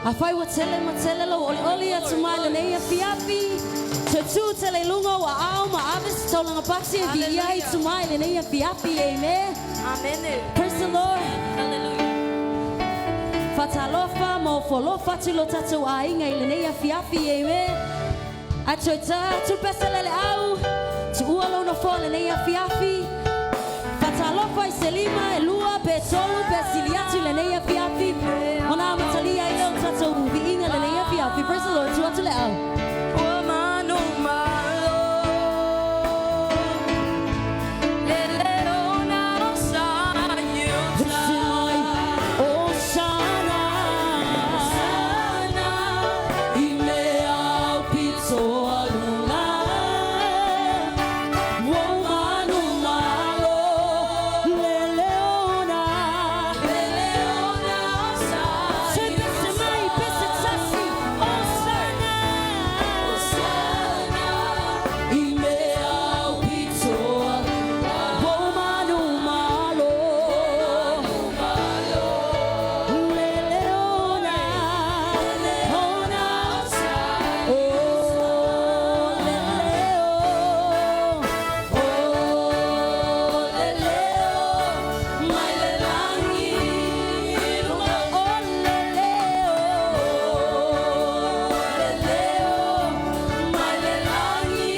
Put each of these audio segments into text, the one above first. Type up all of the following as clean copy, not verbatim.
Afai ua tele ma tele lou olioli atu mai lenei afiafi, toe tu tele i luga o aao ma ave se taulaga pasi e viia ai Tuma i lenei afiafi. Amen. Amene. Praise the Lord. Hallelujah. Faatalofa ma ofo alofa atu i lo tatou aiga i lenei afiafi. Amen. Ae toe ta atu le pese le au, tuua lou nofoa lenei afiafi. Faatalofa i se lima, e lua, pe tolu, pe sili atu i lenei afiafi. Ona amatalia ai lea o tatou viiga lenei afiafi. Praise the Lord. Tuu atu le au. Ua manumalo, lele ona o sa iuta. Osana, i mea au pito aluna. Ua manumalo, lele ona. Lele ona o sa Se pese mai, pese tasi, Osana. Osana, I mea au pito aluna. Ua manumalo, lele ona, ona. Oh, lele o, oh, lele o, mai le lagi, oh, lele o, lele o, mai le lagi,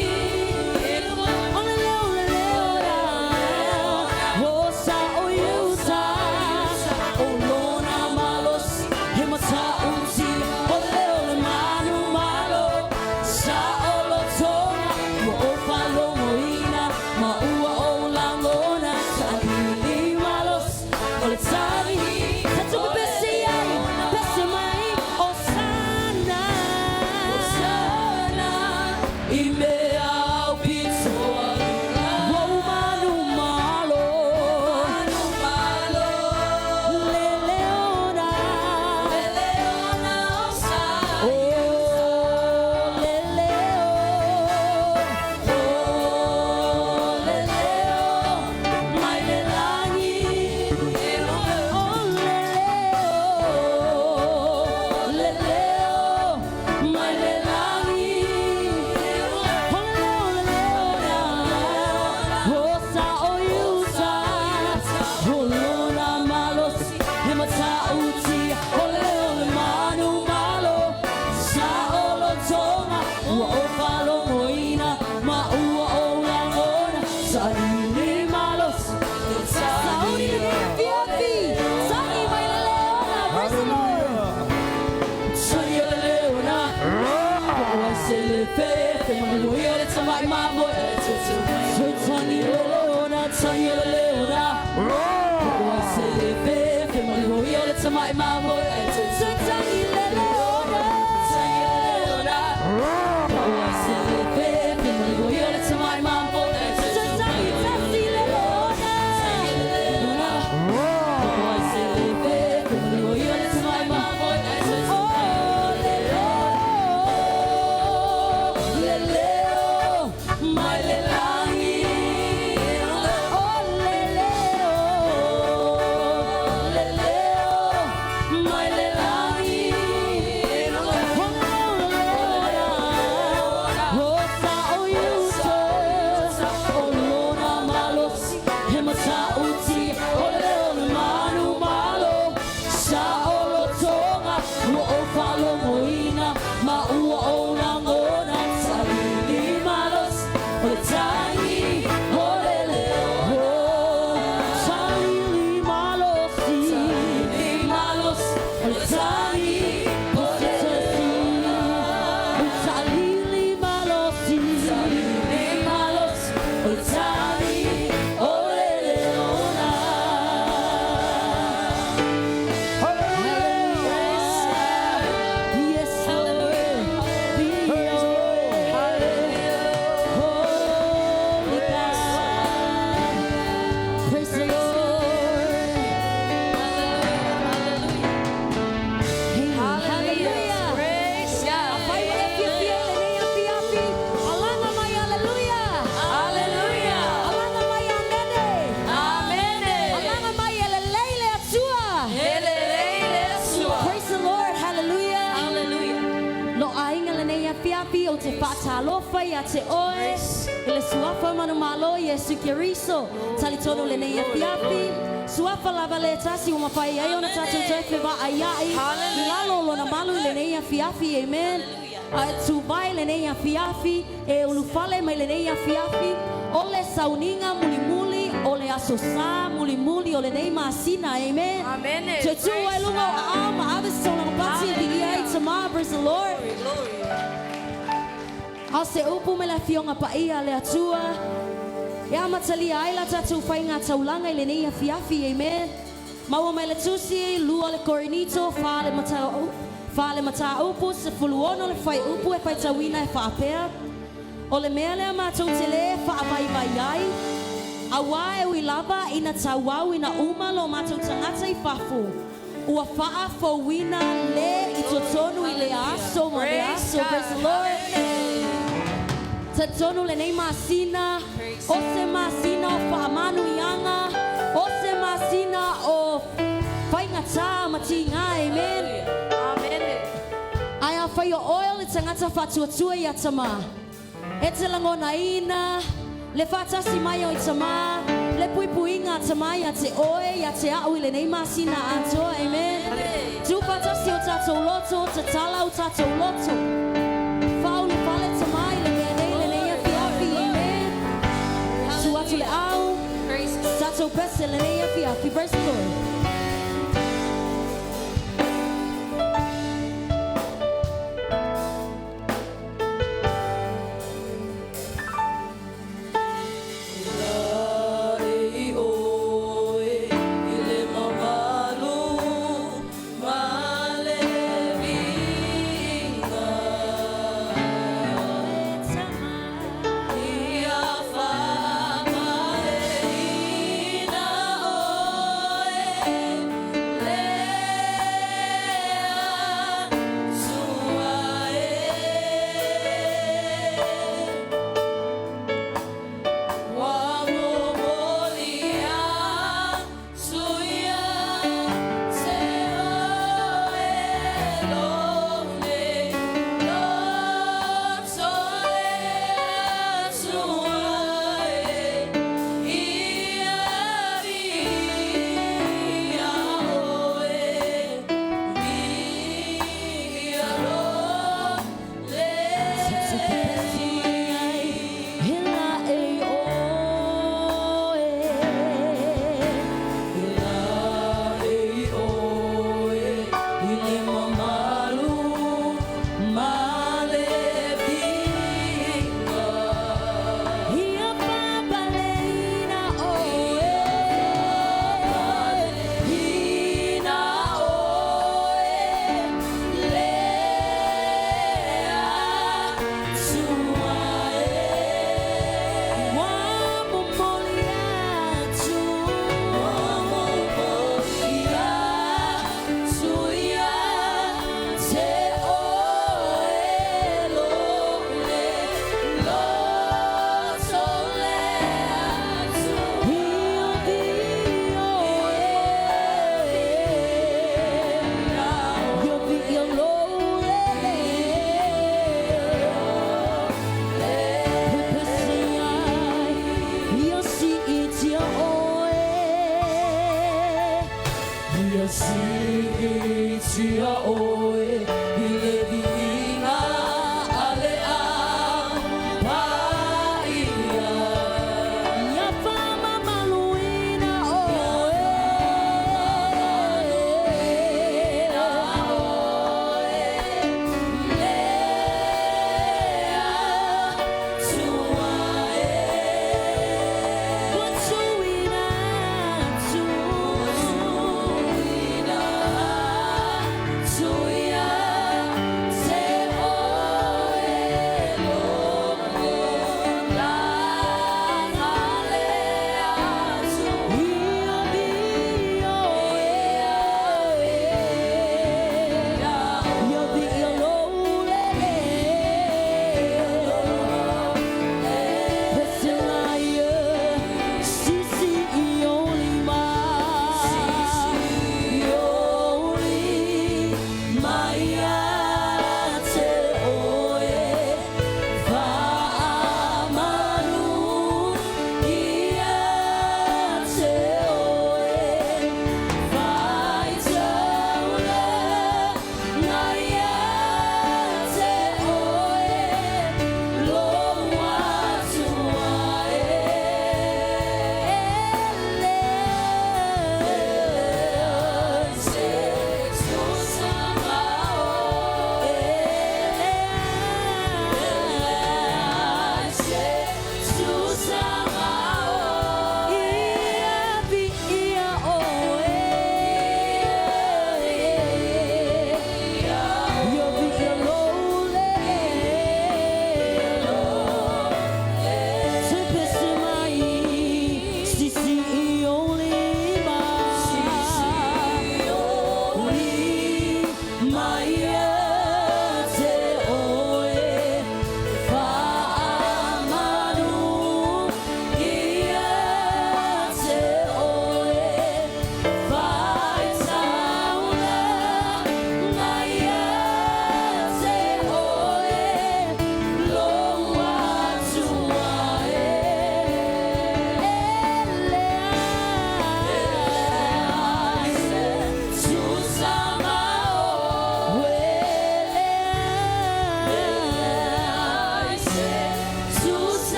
oh, lele o, lele o, oh, sa o iuta, o lona malosi, he matautia, o le o le manumalo, sa o lotoga, ua ou faalogoina, ma ua ou lagona, sailiili malosi, o le tagi, tatou pepesi ai, pese mai, Osana. Osana, I mea au pito aluna. Ua manumalo, manumalo, lele ona. Lele ona o sa Oh, lele o, oh, lele o, mai le lagi. Oh, lele o, lele o, mai le lagi. Oh, lele o, lele o, oh, sa o iuta, o lona malosi, he matautia, o le o le manumalo, sa o lotoga, ua ou faalogoina, ma ua ou lagona, sailiili malosi, sauni lenei afiafi, tagi mai le leona, praise the Lord. Tagi o le leona, po o ai se lefe, fe manu ia le tamai mamoe. Tagi o le leona, tagi o le leona, po o ai se lefe, fe manu ia le tamai mamoe. Tagi le leona, tagi o le leona, po o ai se lefe, fe manu ia le tamai mamoe. Tagi tasi le leona, leona, po o ai se lefe, fe manu ia le tamai mamoe. Oh, lele o, lele o, mai le lagi. Oh, lele o, lele o, mai le lagi. Oh, lele o, oh, sa o iuta, o lona malosi, he matautia, o le o le manumalo, sa o lotoga, ua ou faalogoina, ma ua ou lagona, sailiili malosi, o le tagi, o le leo, sailiili malosi, malosi, o le tagi, o le sailiili malosi, malosi, o le tagi, o le leona. alofa ia te oe i le Suafa manumalo Iesu Keriso. Talitonu lenei afiafi, Suafa lava le tasi ua mafai ai ona tatou toe fevaaiai i lalo o lona malu i lenei afiafi. Amen. A e tuvae lenei afiafi, e ulufale mai lenei afiafi, o le sauniga mulimuli o le Aso Sa mulimuli o lenei masina. Amen. Amen. Toe tu ai Praise luga o God. aao ma ave se taulaga pati e viia ai Tamā. Praise the Lord. Glory, glory. A o se upu mai le Afioga Paia a le Atua e amatalia ai la tatou faiga taulaga i lenei afiafi. Amen. Maua mai le Tusi 2 le Korinito 4 le 4 le mataupu 16 le fuaiupu e faitauina e faapea, O le mea lea matou te lē faavaivai ai, auā e ui lava ina tauauina uma lo matou tagata i fafo, ua faafouina lē i totonu i lea aso ma lea Praise aso. Praise the God. Lord. Hallelujah. Talitonu lenei masina, Praise o se masina o faamanuiaga, o se masina o faigatā ma tigā. Amen. Amen. Ae afai o oe o le tagata faatuatua iā Tamā, e te lagonaina le faatasi mai o i Tamā, le puipuiga a Tamā ia te oe, ia te a'u i lenei masina atoa. Amen. Tu faatasi o tatou loto, tatala o tatou loto. Faaulufale Tamā i le mea nei lenei afiafi. Amen. Tu atu le au, Praise tatou pese lenei afiafi. Praise the Lord.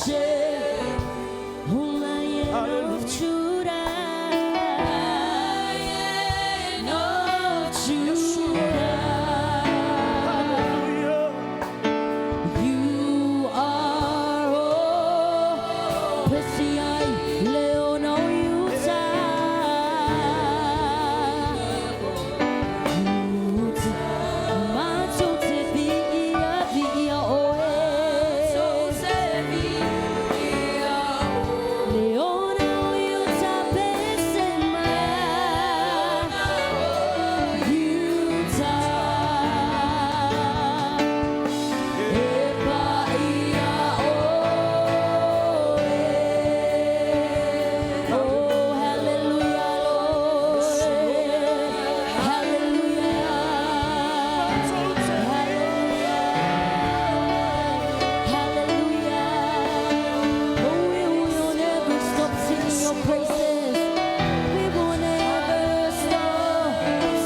Hashem, O Lion of Judah, Lion of Judah. Hallelujah. You are all Pesiai Leona o Iuta. Iuta. Matou te viia, viia oe. Leona o Iuta pesema. Iuta. E paia oe. Oh, hallelujah, Lord. Hallelujah. Hallelujah. Hallelujah. Oh, we will never stop singing your praises. We will never stop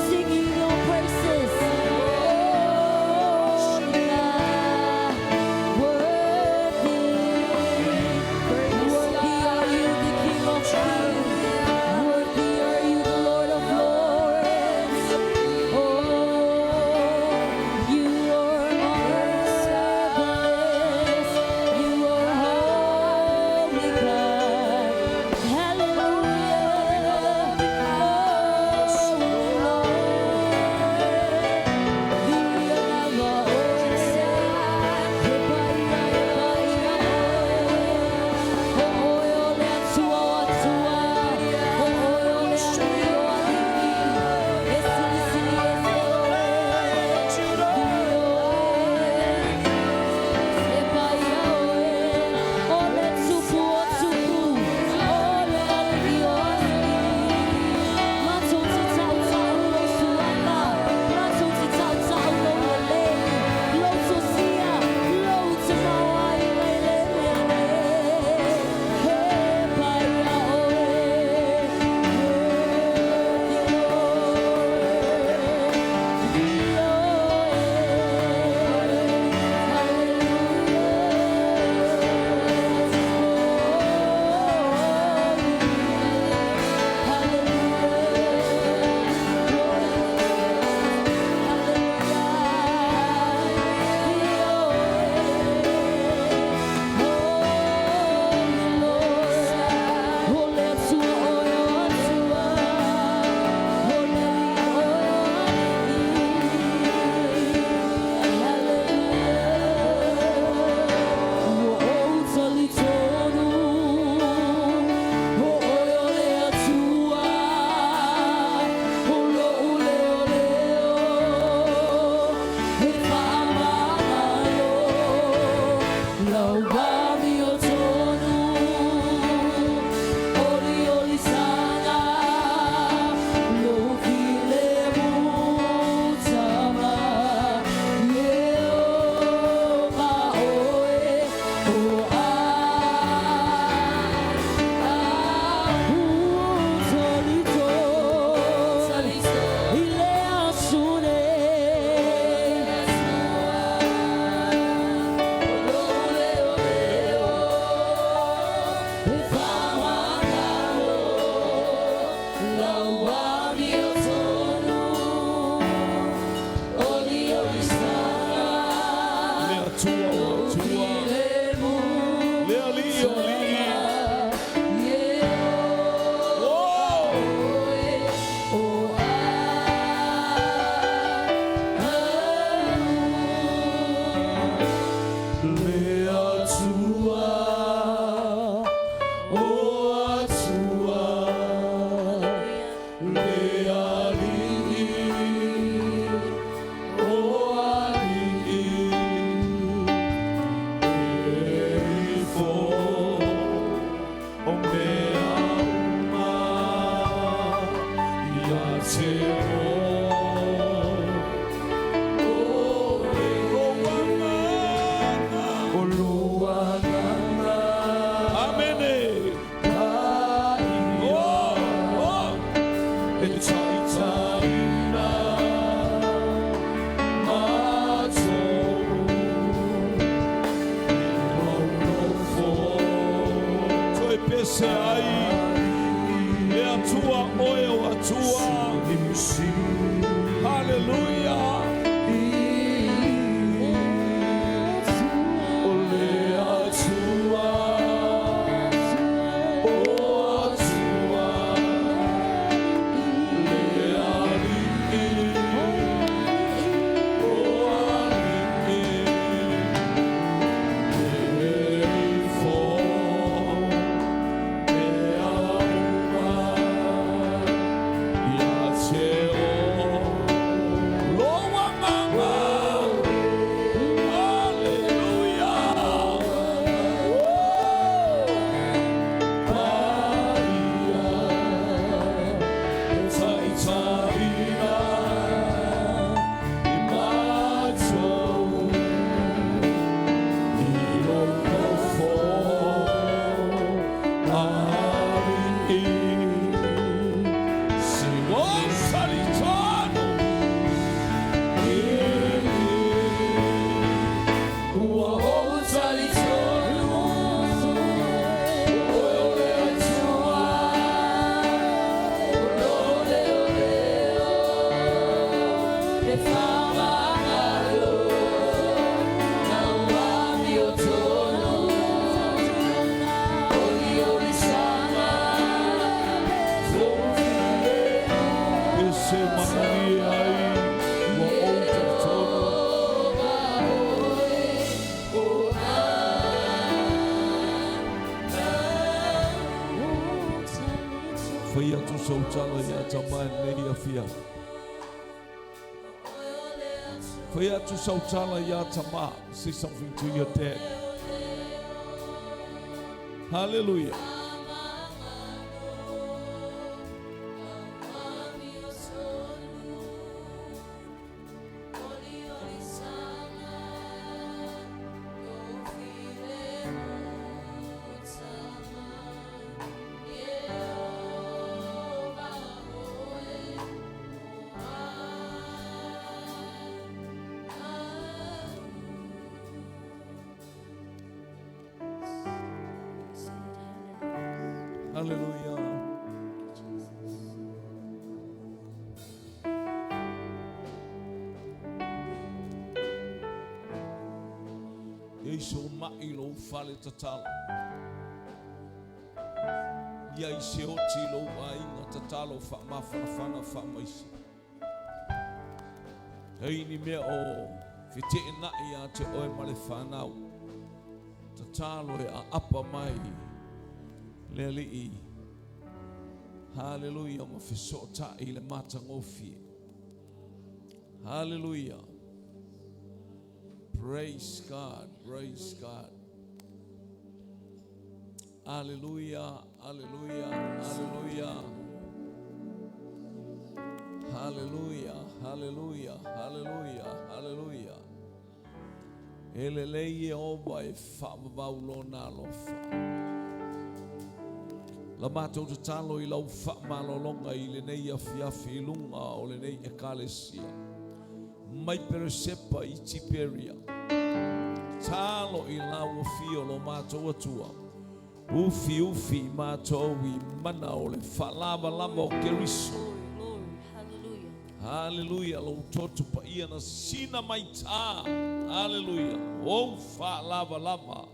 singing your praises. Oh, God, worthy, worthy are you, the King of Kings. Worthy are you, the Lord of Lords. Oh, you are marvelous. You are holy God. Hallelujah. Oh, Lord. Le Atua o Atua. Le Alii o Alii. Oh! Le Atua, o Atua, Le Alii, o Alii, E ifo. ese ai le Atua oe o Atua. Haleluia. O le Atua, o Atua, le Alii, o Alii, le ifo, mea uma ia te oe lou agaga. Haleluia. Woo! Paia, taitaina i matou i lou nofo alii. Si o talitonu Ua ou talitonu Oe o le Atua O lou leoleo Le faamagalo Na o amiotonu Oliolisaga Lou filemu E se manuia ai Ua ou talitonu. Fai atu sau tala ia tama nei afiafi. Fai atu sau tala ia tama. Say something to your dad. Hallelujah. Hallelujah. Ia i so mai lou fale tatalo. Ia i se oti lou aiga tatalo faamafanafana faamaisi. Ei ni mea o feteenai ia te oe ma le whanau. Tatalo e aapa mai le Alii. Hallelujah. Ma fesootai le matagofie. Hallelujah. Praise God. Praise God. Hallelujah. Hallelujah. Hallelujah. Hallelujah. Hallelujah. Hallelujah. Hallelujah. E lelei Iehova e faavavau lona alofa. La matou tatalo i lau faamalologa i lenei afiafi i luga o lenei ekalesia. Mai Peresepa i Tiperia. Talo i lau afio lo matou Atua. Ufi ufi i matou i mana o le faalavalava o Keriso. Glory, glory, hallelujah. Haleluia lou toto paia na sina mai tā. Haleluia. Ou faalavalava.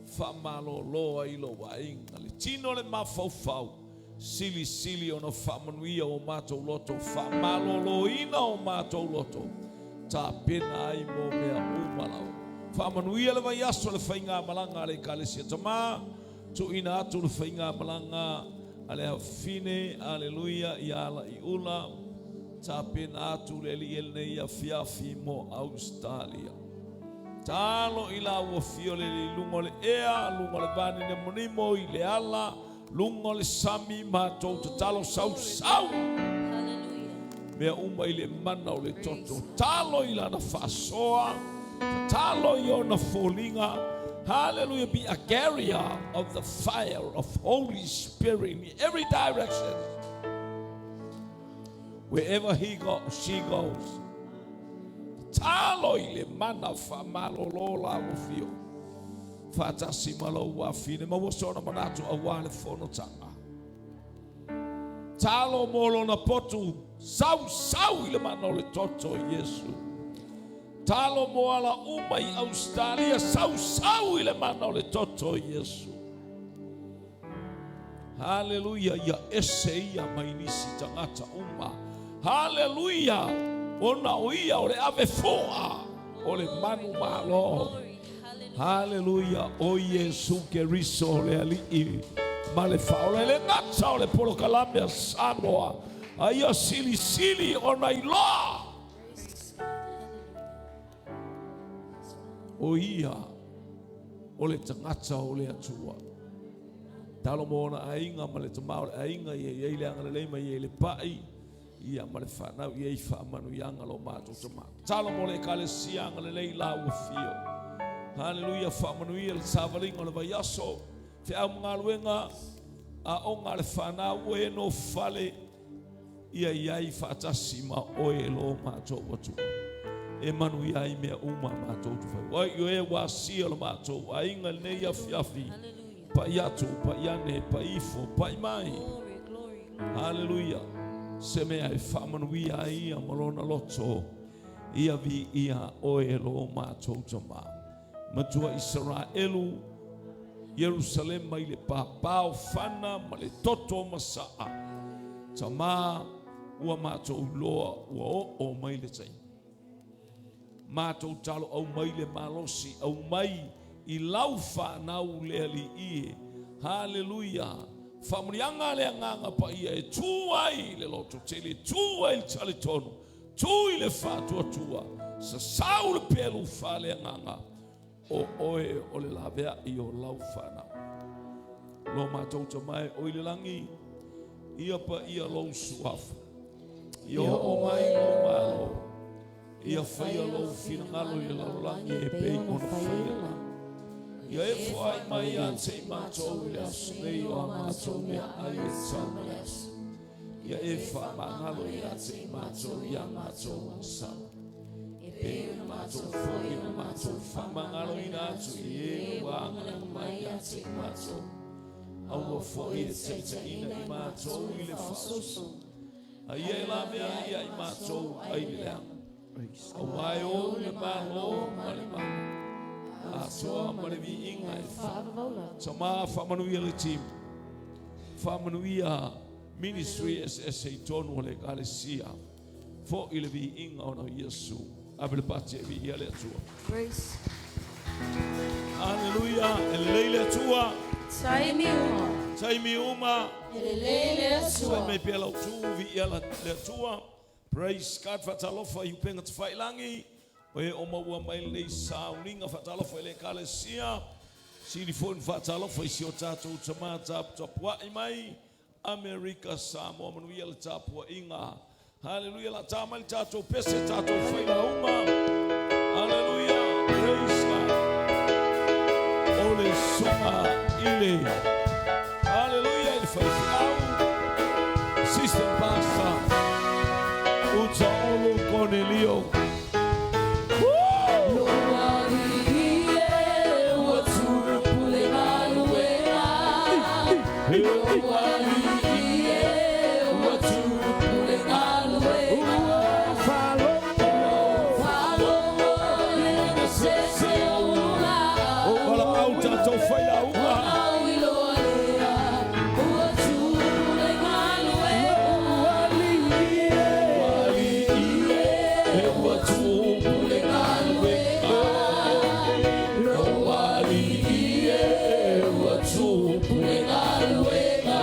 Faamalolo ai lou aiga. Le tino le mafaufau. Silisili ona faamanuia o matou loto. Faamaloloina o matou loto. Tapena ai mo mea uma lava. Faamanuia le vaiaso le faigamalaga a le ekalesia tama. Tuuina atu le faigamalaga a le afafine. Aleluia. Ia ala i ula. Tapena atu le Alii e lenei afiafi mo Australia. Talo i la ua fio le le luga o le ea, luga o le vanimonimo i le ala, luga o le sami matou tatalo sausau. Hallelujah. Mea uma i le mana o le toto. Talo i lana faasoa, tatalo i ona foliga. Hallelujah. Be a carrier of the fire of Holy Spirit in every direction. Wherever he goes, she goes. Talo i le mana faamalolo la ua fio. Faatasi ma lou afafine, maua sona manatu auā le fonotaga. Talo mo lona potu, sausau i le mana o le toto o Iesu. Talo mo ala uma i Ausetalia, sausau i le mana o le toto o Iesu. Haleluia, ia ese ia mai nisi tagata uma. Haleluia, ona o ia o le ave fo'a o le manumalo. Haleluia, o Iesu Keriso le Alii ma le Faaola. E le gata o le polokalame a Samoa, a ia silisili ona iloa o ia o le tagata o le Atua. Talo mo ona aiga ma le tama o le aiga, ia i ai le agalelei ma ia i le pai ia ma le fanau ia i faamanuiaga lo matou tama. Talo mo le ekalesia agalelei la ua fio. Haleluia, faamanuia le savaliga o le vaiaso, feau ma galuega, aoga a le fanau ua e nofale, ia i ai faatasi ma oe lo matou Atua. E manuia ai mea uma matou te fai. Oi oe ua asia lo matou aiga i lenei afiafi. Pai atu, pai ane, pai ifo, pai mai. Haleluia. Se mea e faamanuia ai ia ma lona loto. Ia viia oe lo matou Tama. Matua Isaraelu, Ierusalema i le papaofana ma le toto masaa. Tama, ua matou iloa ua oo mai le taimi. Matou talo aumai le malosi, aumai i lau fanau le Alii e. Haleluia! Faamanuiaga a le Agaga Paia e tu ai le lototele, tu ai le talitonu, tu i le faatuatua, sasau le pelu faaleagaga, o oe o le laveai o lau fanau. Lo matou Tama e o i le lagi, ia paia lou suafa, ia oo mai lou malo, ia faia lou finagalo i le lalolagi e pei ona faia i le lagi. Ia e foai mai ia te i matou i le aso nei o a matou meaai e tatau ma le aso. Ia e faamagalo ia te i matou i a matou agasala, e pei ona matou foi ona matou faamagaloina atu i e ua agalaga mai ia te i matou. Aua foi e taitaiina i matou i le faasoso, a ia e laveai ia i matou ai le leaga. Auā e ou le Malo ma le mana, atoa ma le viiga e faavavau. Tama, faamanuia le team, faamanuia ministry eseese i totonu o le ekalesia. Foi le viiga ona o Iesu. Ave le pati e viia le Atua. Praise. Haleluia, e lelei le Atua. Taimi uma. Taimi uma. E lelei le Sai Atua. mai pea lau tu, viia le Atua. Praise God, faatalofa i upega tafailagi, o e o maua mai lenei sauniga, faatalofa i le ekalesia, sili foi ona faatalofa i si o tatou tama taputapuai mai Amerika Samoa, manuia le tapuaiga. Haleluia, la ta mai le tatou pese, tatou failauga. Haleluia, praise God. O le susuga i le Haleluia i le faifeau, Assistant Pastor Utaulu Konelio. Valaau tatou failauga. Ua tupu le galuega, Lou alii e, ua tupu le galuega.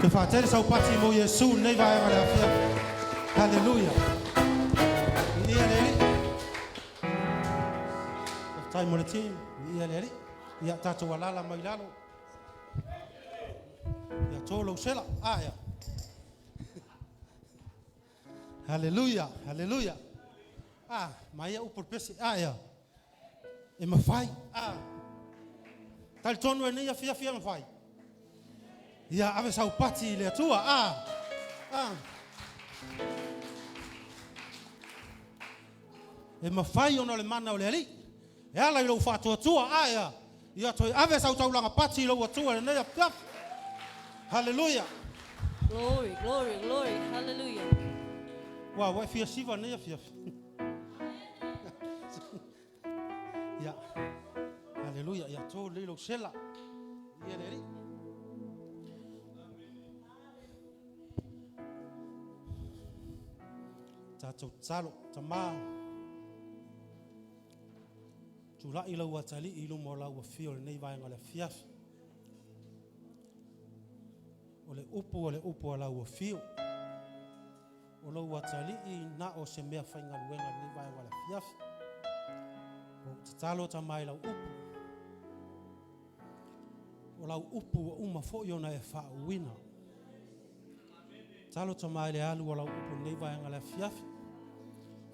Toe faatele sau pati mo Iesu lenei vaega o le afiafi. Haleluia. Viia le Alii. Faafetai mo le team. Viia le Alii. Ia tatou alala mai lalo. Ia to lou sela. Ah, ia. Haleluia. Haleluia. Ah, mai upu le pese. Ah, ia. E mafai. Ah. Talitonu e nei afiafi e mafai. Ia ave sau pati i le Atua. Ah. Ah. E mafai ona o le mana o le Alii. E ala i lou faatuatua. Ah, ia. Ia toe ave sau taulaga pati i lou Atua i lenei afiafi. Haleluia. Glory, glory, glory. Hallelujah. Ua, ua e fia siva lenei afiafi. Ia. Haleluia. Ia to lelei lou sela. Ia le Alii. Tatou tatalo, Tama, tulai lau atalii i luma o lau afio i lenei vaega o le afiafi. O le upu o le upu a lau afio. O lou atalii na o se mea faigaluega i lenei vaega o le afiafi. O tatalo Tama i lau upu. O lau upu ua uma foi ona e faauuina. Talo Tama i le alu o lau upu i lenei vaega o le afiafi.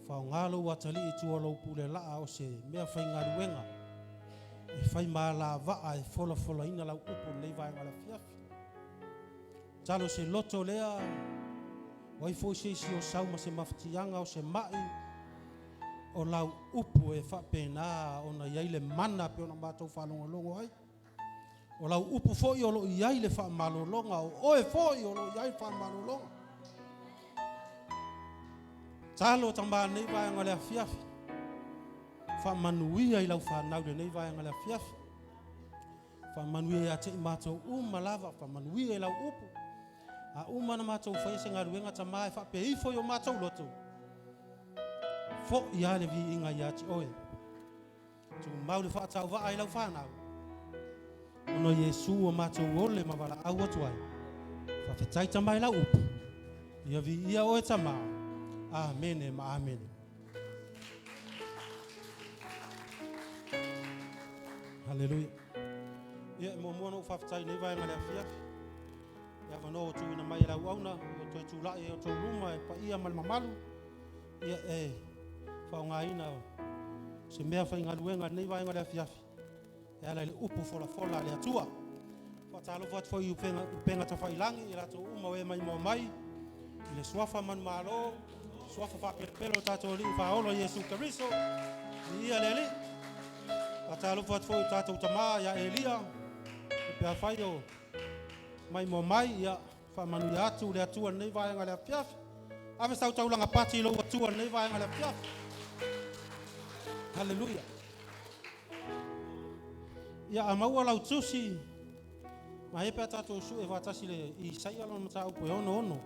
Faaaoga lou atalii i tua o lou pule laa o se mea faigaluega e fai ma alavaa e folafolaina lau upu i lenei vaega o le afiafi. Talo se loto lea, o ai foi se isi o sau ma se mafatiaga o se mai, o lau upu e faapena ona i ai le mana pe ona matou faalogologo ai. O lau upu foi o lo o i ai le faamalologa, o oe foi o lo o i ai le faamalologa. Talo Tama lenei vaega o le afiafi, faamanuia i lau fanau lenei vaega o le afiafi. Faamanuia ia te i matou uma lava, faamanuia i lau upu. A uma na matou faia se galuega Tama e faapea ifo i o matou loto, foi lava le viiga ia te oe. Tumau le faatauvaa i lau fanau. Ona Iesu o matou ole ma valaau atu ai. Faafetai Tama i lau upu. Ia viia oe Tama. Amene ma amene. Haleluia. Ia, e muamua na ou faafetai nei vaega le afiafi. Ia avanoa ua tuuina mai e lau auna, o toe tulai e o tou luma e paia ma le mamalu. Ia e faaaogaina se mea faigaluega i lenei vaega o le afiafi. E ala i le upu folafola a le Atua. Faatalofa atu foi i upega tafailagi i latou uma o e maimoa mai i le suafa manumalo, suafa faapelopelo o tatou Alii Faaola Iesu Keriso. Viia le Alii. Faatalofa atu foi i tatou tama ia Elia, pe afai o maimoa mai, ia faamanuia atu le Atua i lenei vaega o le afiafi. Ave sau taulaga pati i lou Atua i lenei vaega o le afiafi. Haleluia. Ia a maua lau tusi, ma e pe a tatou sue faatasi le Isaia lona mataupu e 66.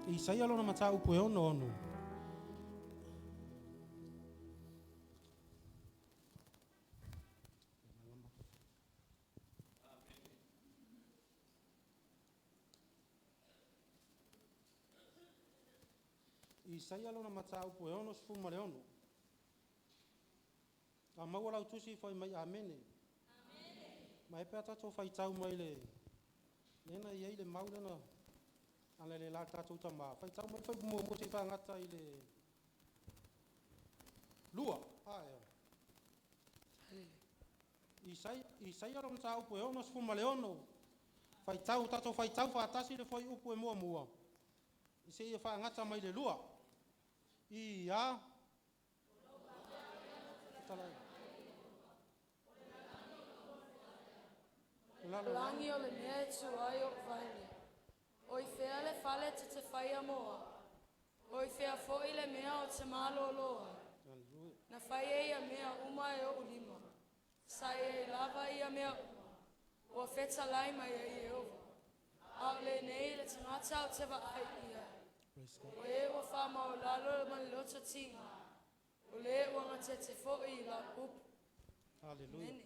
Isaia lona mataupu e 66. Isaia lona mataupu e 66. A maua lau tusi fai mai amene. Ma e pe a tatou faitau mai le lena i ai le mau lena ala le la tatou tama. Faitau mai fai muamua se i faagata i le 2. Ae. Isaia lona mataupu e 66. Faitau, tatou faitau faatasi le fuaiupu e muamua. I se ia faagata mai le 2. Ia. Lagi o le mea e tu ai o vaele. O i fea le fale te te whaia moa. O i fea foi le mea o te malolo ai. Na whai e ia mea uma e o ulima. Sa e i lava ia mea uma. Ua wheta lai mai e Iehova. A o le nei le tangata o te va ai ia. O e ua wha o lalo ma le loto tinga. O le ua ngā te te foi i la upu. Hallelujah. Amene.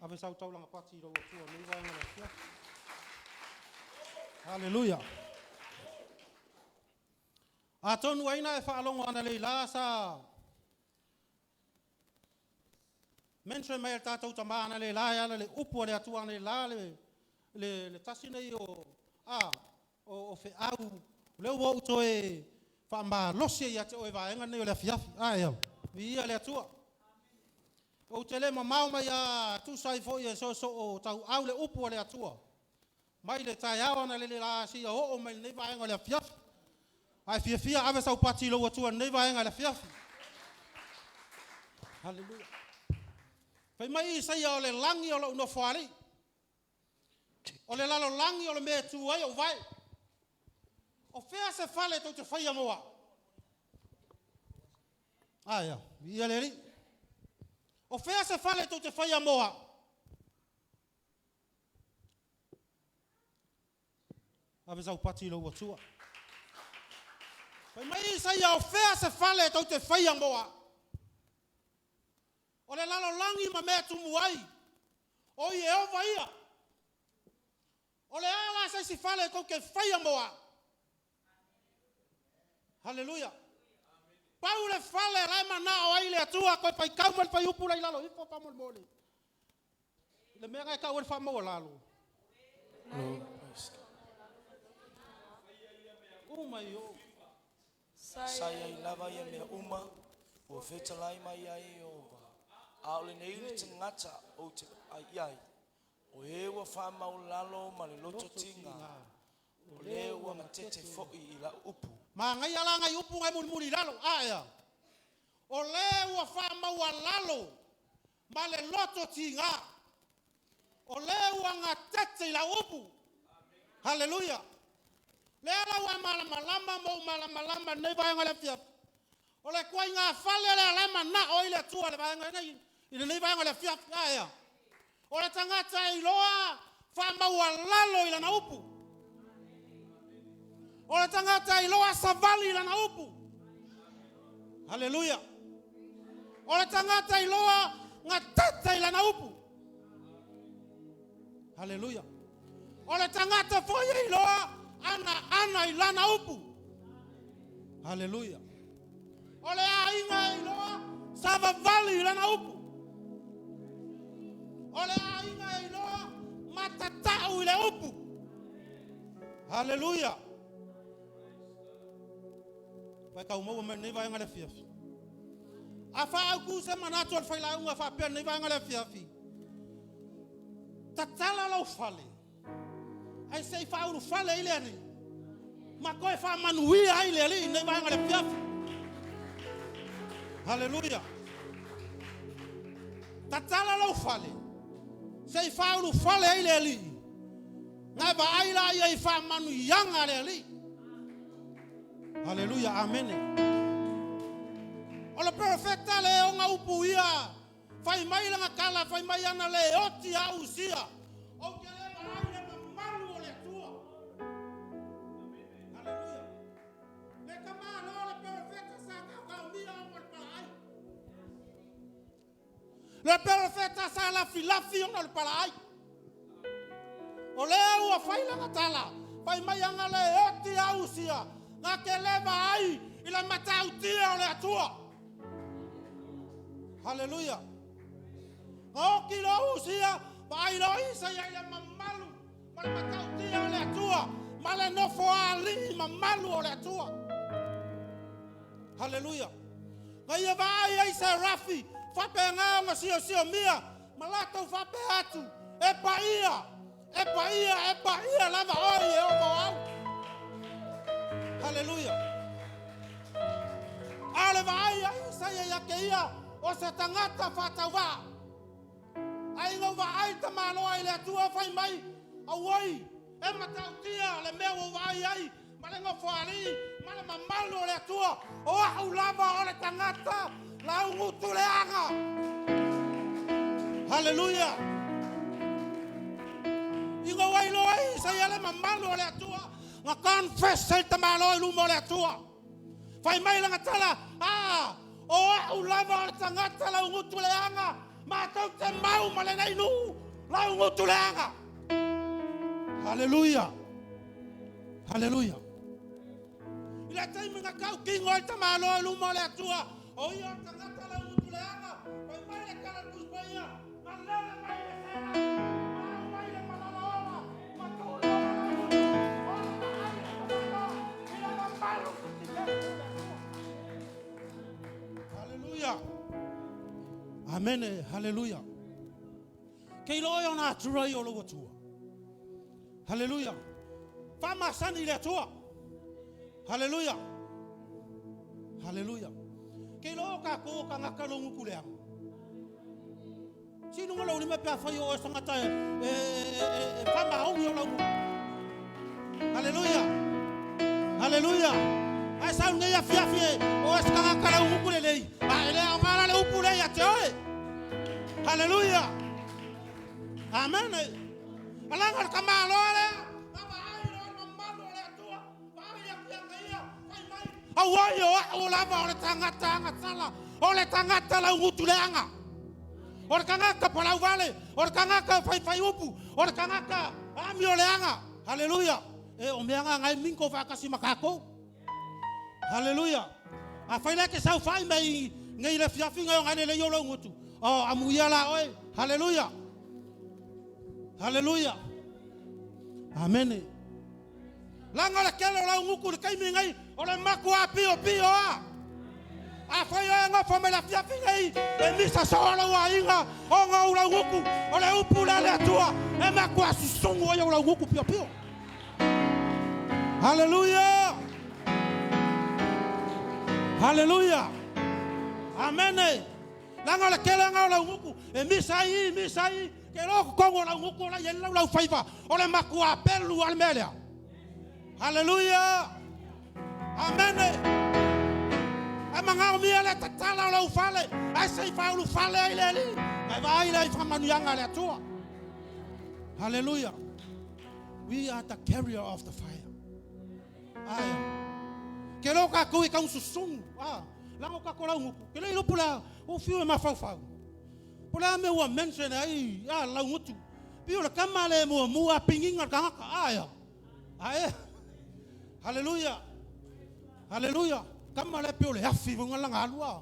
Ave sau taulaga pati i lou Atua i lenei vaega o le afiafi. Haleluia. Atonu ai na e faalogo analeila sa mention mai e le tatou tama analeila e ala i le upu a le Atua analeila le le le tasi nei o a o, o feau lea ua ou toe faamalosi ai ia te oe vaega nei o le afiafi. Ae au, viia le Atua. Ou te le mamao mai lava tusa ai foi e soosoo tauau le upu a le Atua mai le taeao analeila seia oo mai lenei vaega o le afiafi. A e fiafia, ave sau pati i lou Atua i lenei vaega o le afiafi. Haleluia. Fai mai Isaia, o le lagi o lou nofoalii, o le lalolagi o le mea e tu ai ou vae. O fea se fale tou te faia mo au? Ae a, viia le Alii. O fea se fale tou te faia mo au? Ave sau pati i lou Atua. Fai mai Isaia, o fea se fale tou te faia mo au? O le lalolagi ma mea e tumu ai, o Ieova ia. O le a la se isi fale tou te faia mo au? Haleluia. Pau le fale la e manao ai le Atua, toe faitau mai le fuaiupu la i lalo ifo faamolemole. Le mea na e tau ai le faamaualalo. Uma i o. Sa i ai lava ia mea uma ua fetalai mai ai Ieova, a o lenei le tagata ou te vaai i ai, o e ua faamaualalo ma le loto tiga, o le ua gatete foi i lau upu. Manaia la nai upu na e mulimuli i lalo. Ae a. O le ua faamaualalo ma le loto tiga, o le ua gatete i lau upu. Haleluia. Lea la ua malamalama ma ou malamalama i lenei vaega o le afiafi. O le ituaiga fale lea la e manao ai le Atua i le vaega nei, i lenei vaega o le afiafi. Ae a. O le tagata e iloa faamaualalo i lana upu. O le tagata e iloa savali i lana upu. Haleluia. O le tagata e iloa gatete i lana upu. Haleluia. O le tagata foi e iloa ana ana i lana upu. Haleluia. O le aiga e iloa savavali i lana upu. O le aiga e iloa matatau i le upu. Haleluia. Vai tau maua mai lenei vaega le afiafi. A faautu se manatu o le failauga faapea lenei vaega le afiafi. Tatala lou fale, ae se i faaulufale ai le Alii, ma toe faamanuia ai le Alii i lenei vaega le afiafi. Haleluia. Tatala lou fale, se i faaulufale ai le Alii, na vaai la ia i faamanuiaga a le Alii. Haleluia, amene. O le profeta le ona upu ia, fai mai lana tala, fai mai ana le oti a Usia, ou te le vaai le mamalu o le Atua. Haleluia. Le tamalo le profeta sa taotaomia ona o le palaai. Le profeta sa lafilafi ona o le palaai. O lea ua fai lana tala, fai mai ana le oti a Usia, na te le vaai i le matautia o le Atua. Haleluia. Na oti loa Usia, vaai loa Isaia i le mamalu ma le matautia o le Atua, ma le nofo alii mamalu o le Atua. Haleluia. Na ia vaai ai Serafi, faapena ona siosiomia, ma latou faapea atu, e paia, e paia, e paia lava oe Ieova o au. Haleluia. A o le vaai a Isaia ia te ia, o se tagata faatauvaa. Ai ina vaai tamaloa i le Atua fai mai, auoi, e matautia le mea ua vaai ai, ma le nofoalii, ma le mamalu o le Atua, o au lava o le tagata laugutu leaga. Haleluia. Ina ua iloa ai Isaia le mamalu o le Atua, na confess ai tamaloa i luma o le Atua. Fai mai lana tala, a, o au lava o le tagata laugutu leaga, Matou te mau ma lenei nuu laugutu leaga. Haleluia. Haleluia. I le taimi na tautino ai tamāloa i luma o le Atua, o ia o le tagata laugutu leaga, fai mai le tala a le Tusi Paia, na lele mai le sela, ma aumai le malala ola, ma tuu i lona laugutu, o le vaai a le tamāloa i le mamalu silisili o le Atua. Haleluia. Amene. Haleluia. Ke iloa oe ona atura ia o lou Atua. Haleluia. Faamasani i le Atua. Haleluia. Haleluia. Ke iloa o tatou o tagata lo gutu leaga. Sinuga lou lima pe afai o oe se tagata e, e, e, e, e faamaoni o lau gutu. Haleluia. Haleluia. Ae sau nei afiafi e o e se tagata lau gutu lelei. A e le aoga la le upu lea ia te oe. Haleluia. Amene. Alaga le tamaloa lea. Na vaai loa le mamalu o le Atua. Vaai afiaga ia. Fai mai. Auai o au lava o le tagata agasala. O le tagata laugutu leaga. O le tagata palauvale. O le tagata faifai upu. O le tagata amio leaga. Haleluia. E o mea nga ngai minko faatasi ma tatou. Haleluia. Afai la e te saofai mai nei le afiafi ngai o ngai lelei o lou gutu. O amuia la oe. Haleluia. Haleluia. Amene. Laga le tele o lau gutu i le taimi nei o le matua piopio a. Afai oe e nofo mai le afiafi nei e misa soo lou aiga ona o lau gutu, o le upu lea a le Atua e matua susugu ai ou lau gutu piopio. Haleluia! Haleluia! Amene! Leaga o le tele o lau gutu e misa ai i, misa ai i, ke iloa totonu o lau gutu o la i ai le laulau faiva o le matua pelu a le mea lea. Haleluia! Amene! Ae magaomia le tatala o lou fale, ae se i faaulufale ai le Alii, ma e vaai lea i faamanuiaga a le Atua. Haleluia! We are the carrier of the fire. Aia. Ke lo tatou i kau susugu. Ah, laga o tatou laugutu. Ke le iloa po o le a, ua fiu e mafaufau. Po o le a mea ua mention ai, ah, laugutu. Pei o le tama lea e muamua a piniga le tagata. Aia. Ae. Haleluia. Haleluia. Tama lea pei o le afi foi lana alu a.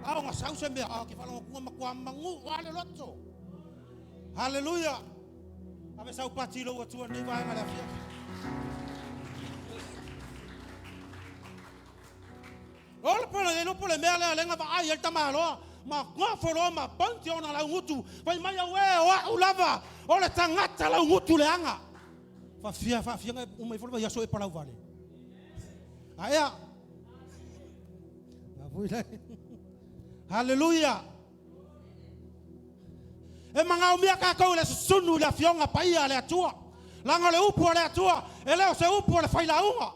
A o na sau se mea, a ke faalogo atu matua manuʻu a le loto. Haleluia. Ave sau pati i lou Atua i lenei vaega le afiafi. O le pole le pole mea lea lenga vaai ai le tamaloa ma nofo loa ma bounty ona laugutu fai mai au e o a'u lava o le tagata laugutu leaga. Faafia faafiaga uma ifo le vaiaso e palau vale. Aea. Haleluia. E magaomia tatou i le susunu i le afioga paia a le Atua. Leaga o le upu a le Atua, e le o se upu a le failauga.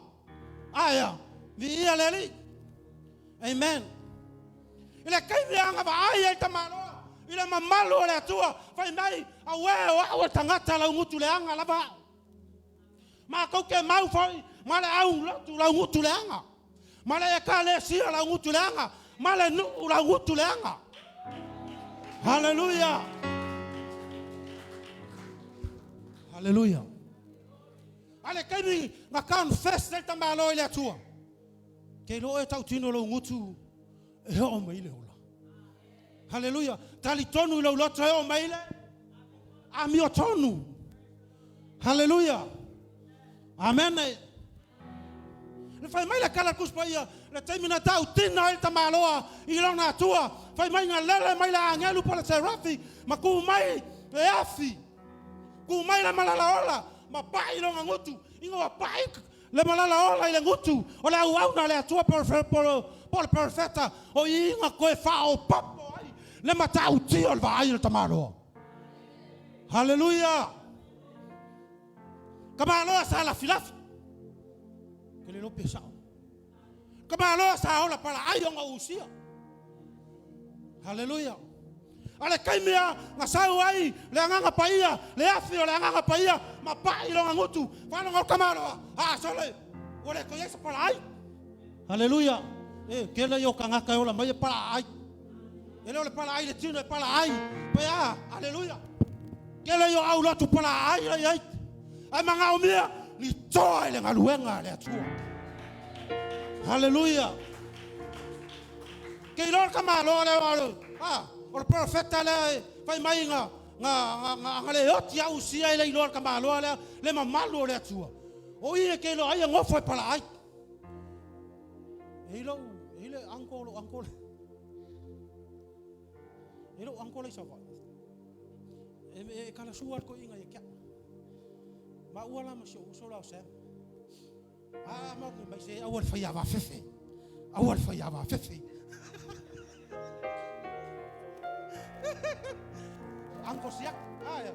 Aea, viia le Alii. Amen. I le taimi e agavaai ai tamaloa i le mamalu o le Atua, fai mai, Auē, o a'u o le tagata laugutu leaga lava a'u. Matou te mau foi ma le au lotu laugutu leaga, ma le Ekalesia laugutu leaga, ma le nuu laugutu leaga. Haleluia! Haleluia! A le taimi na confess ai le tamaloa i le Atua, ke iloa oe tautino lou gutu e oo mai le ola. Haleluia! Talitonu i lou loto e oo mai le amiotonu. Haleluia! Amene. Le fai mai le tala Tusi Paia, le taimi na tautina ai le tamaloa i lona Atua, fai mai na lele mai le agelu po le serafi ma tu mai le afi, tu mai le malala ola ma pai lona gutu, ina ua pai le malala ola i le gutu o le auauna a le Atua po le perofeta, o i na toe faaopoopo ai le matautia o le vaai o le tamaloa. Haleluia! Tamaloa sa lafilafi. Ke le iloa pe sao. Tamaloa sa ola palaai ona usia. Haleluia. A le taimi a na sau ai le agaga paia, le afi o le agaga paia ma pai lona gutu, faalogo o tamaloa, a sole, ua le toe i ai se palaai. Haleluia. E, kela ia o tagata e ola mai e palaai. E le o le palaai le tino e palaai. Pe a, aleluia. Kele i o au lotu palaai la iai. Ai magaomia ni toa i le galuega a le Atua. Haleluia. Ke iloa le tamaloa lea o le, a, o le profeta lea e fai mai nga, nga, nga, nga, nga le oti au usia e le iloa le tamaloa lea, le mamalu o le Atua. O i e ke iloa ai e gofo e palaai. E i lou, e i le uncle, lou uncle. E lou uncle i Savaii. E, e kala sua le toeaina ia te au. Maua la ma si ou uso la o Sam. A ma ku mai se aua le fai ava fefe. Aua le fai ava fefe. Uncle Siak. Ah, ya.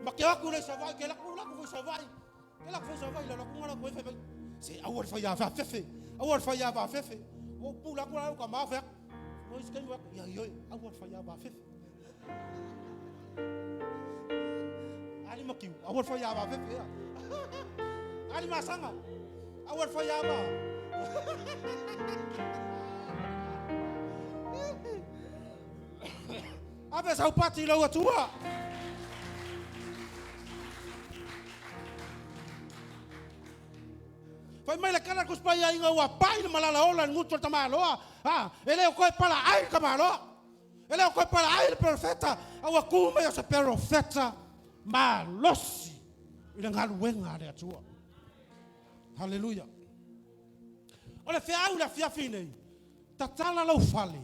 Ma ke aku le Savaii, ke laku laku foi Savaii. Ke laku foi Savaii la laku ngala koe fai mai. Se aua le fai ava fefe. Aua le fai ava fefe. O pu laku la ka ma fe. O isi kai mo ia ia aua le fai ava fefe. Ali makiu, aua le fai ava fefe ia. Ali masanga, aua le fai ava. Ave sau pati i lau Atua. Fai mai le kala kus pai ai ua pai le malala ola le ngutu o le tamaloa. Ah, e le o koe pala ai le tamaloa. E le o koe pala ai le profeta. A ua ku mai o se profeta malosi i le galuega a le Atua. Haleluia. O le feau i le afiafi nei, tatala lou fale,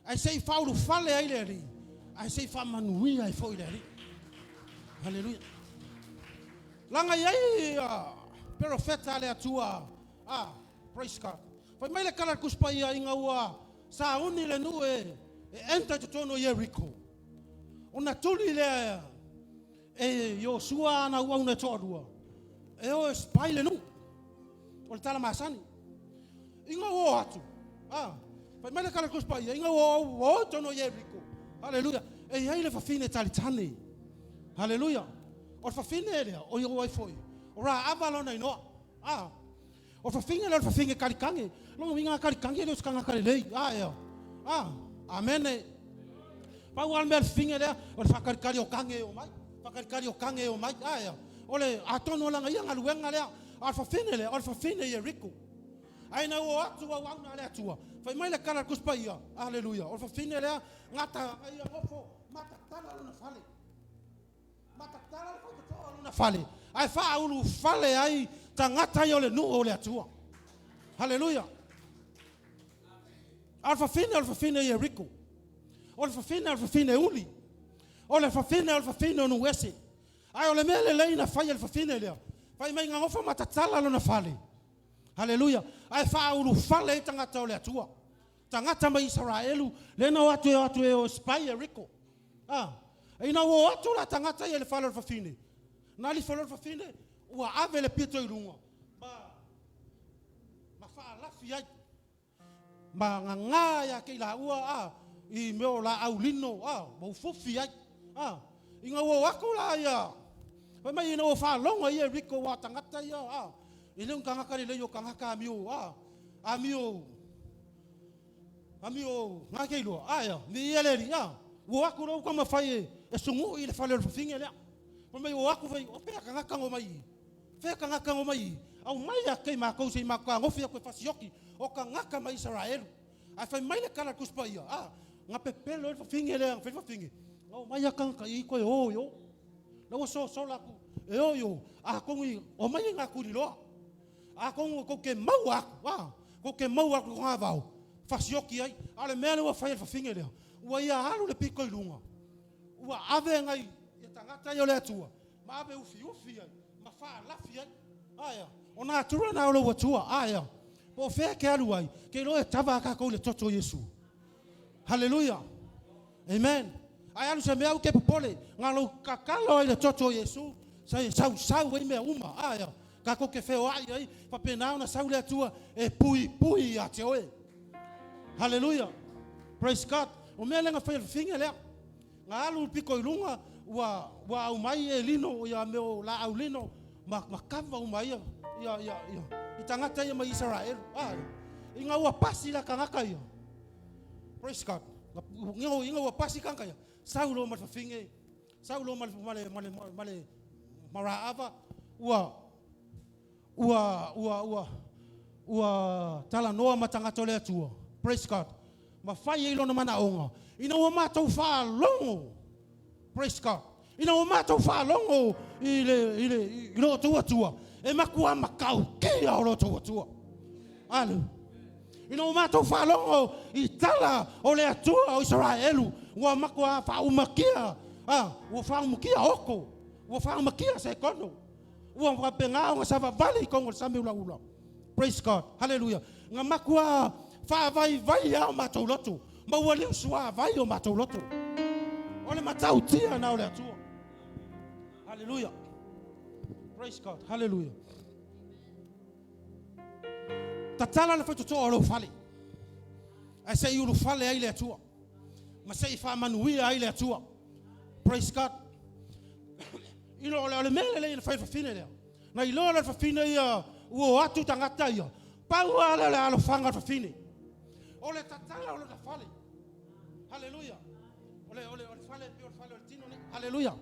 ae se i faaulufale ai le Alii, ae se i faamanuia ai foi le Alii. Haleluia. Laga i ai perofeta a le Atua, ah, praise God. Fai mai le kala le Tusi Paia ina ua sauni le nuu e, e enter i totonu o Yeriko. Ona tuli lea e Iosua ana auauna e toalua, e o e spy le nuu. O le tala masani. Ina ua o atu, ah, fai mai le kala Tusi Paia, ina ua o i totonu o Yeriko. Haleluia. E i ai le fafine talitane. Haleluia. O le fafine lea, o ia ai foi, o Raava lona inoa. Ah, o le fafine lea o le fafine kalikange. Lona uiga a kalikange e le o se tagata lelei. Ah, ea. Ah, amene. Pau lava le mea a le fafine lea, o le faakalikali o kange e omai. Faakalikali o kange e omai. Ah, ea. O le atonu o lana ia galuega lea. A o le fafine lea, o le fafine Ieriko. Ae ina ua o atu auauna a le Atua, fai mai le kala a le Tusi Paia, Aleluia, o le fafine lea, gata ia nofo matatala lona fale. Matatala le faitotoa o lona fale, ae faaulufale ai tagata ia o le nuu o le Atua. Haleluia. A o le fafine o le fafine Ieriko. O le fafine o le fafine uli. O le fafine o le fafine o nuu ese. Ae o le mea lelei na fai e le fafine lea, fai mai gagofo matatala lona fale. Haleluia. Ae faaulufale ai tagata o le Atua. Tagata mai Isaraelu, lea na o atu e o atu e o e spy Ieriko. A, ina ua o atu la tagata ia i le fale o le fafine, na alifo loa le fafine, ua ave le pito i luga, ma, ma faalafi ai, ma gagā ia te i laua, a, i mea o laau lino, a, ma ufufi ai. A, ina ua o atu la ia, fai mai ina ua faalogo ai Ieriko ua tagata ia, a, e le o ni tagata lelei o tagata amio, a, amio, amio ngā ke iloa, a ea, ni ia le alii, a, ua o atu loa ua taumafai e, e sugui i le fale o le fafine lea. Fai mai ua o atu fai, o fea tagata na omai i i? Fea tagata na omai i i? Aumai a kei matou se i matou tagofi atu e fasioti o tagata mai Isaraelu. Ae fai mai le tala a le Tusi Paia, a, na pepelo ai le fafine lea, na fai le fafine, na omai a tagata i i toe o i o. La ua sosola atu e o i o, atonu i, omai i ngā tuliloa. Atonu tou te maua atu, a, tou te maua atu i togavao, fasioki ai. A o le mea lea ua fai e le fafine lea, ua ia alu le pito i luga, ua ave nai ia tagata ia o le Atua, ma ave ufiufi ai, ma faalafi ai. Aea, o natura na o lou Atua. Aea, po o fea e te alu ai, ke iloa e tava a tatou i le toto o Iesu. Haleluia. Amen. Ae alu se mea au ke popole, na lou tatalo ai i le toto o Iesu, sai sausau ai mea uma. Aea, tatou te feoai ai, faapena ona sau le Atua e puipui ia te oe. Haleluia. Praise God. O mea lea na fai e le fafine lea. Na alu le pito i luga, ua, ua aumai e lino, ia mea o laau lino, ma, ma kava uma ia, ia, ia, ia, i tagata ia mai Isaraelu. Ah, ina ua pasi la tagata ia. Praise God. Ina ua pasi tagata ia, sau loa ma le fafine, sau loa ma le, ma le, ma le, ma le, ma Raava, ua, ua, ua, ua, ua talanoa ma tagata o le Atua. Praise God. Ma fai ai lona manaoga, ina ua matou faalogo. Praise God. Ina ua matou faalogo i le, i le, i lo outou Atua, e matua matautia o lo outou Atua. Hallelujah. Ina ua matou faalogo i tala o le Atua o Isaraelu, ua matua faaumakia, ah, ua faaumakia oko, ua faaumakia sekono, ua faapena ona savavali i totonu o le sami ulaula. Praise God. Hallelujah. Na matua faavaivai lava o matou loto, ma ua liusuavai o matou loto. O le matautia na o le Atua. Hallelujah. Praise God. Hallelujah. Tatala le faitotoa o lou fale, ae se i ulufale ai le Atua, ma se i faamanuia ai le Atua. Praise God. Ilo o le mea lelei na fai e le fafine lea. Na iloa lea e le fafine ia ua o atu tagata ia. Pau lava lea o le alofaga o le fafine. O le tatala o lona fale. Haleluia. O le, o le, o le fale, pei o le fale o le tino nei. Haleluia.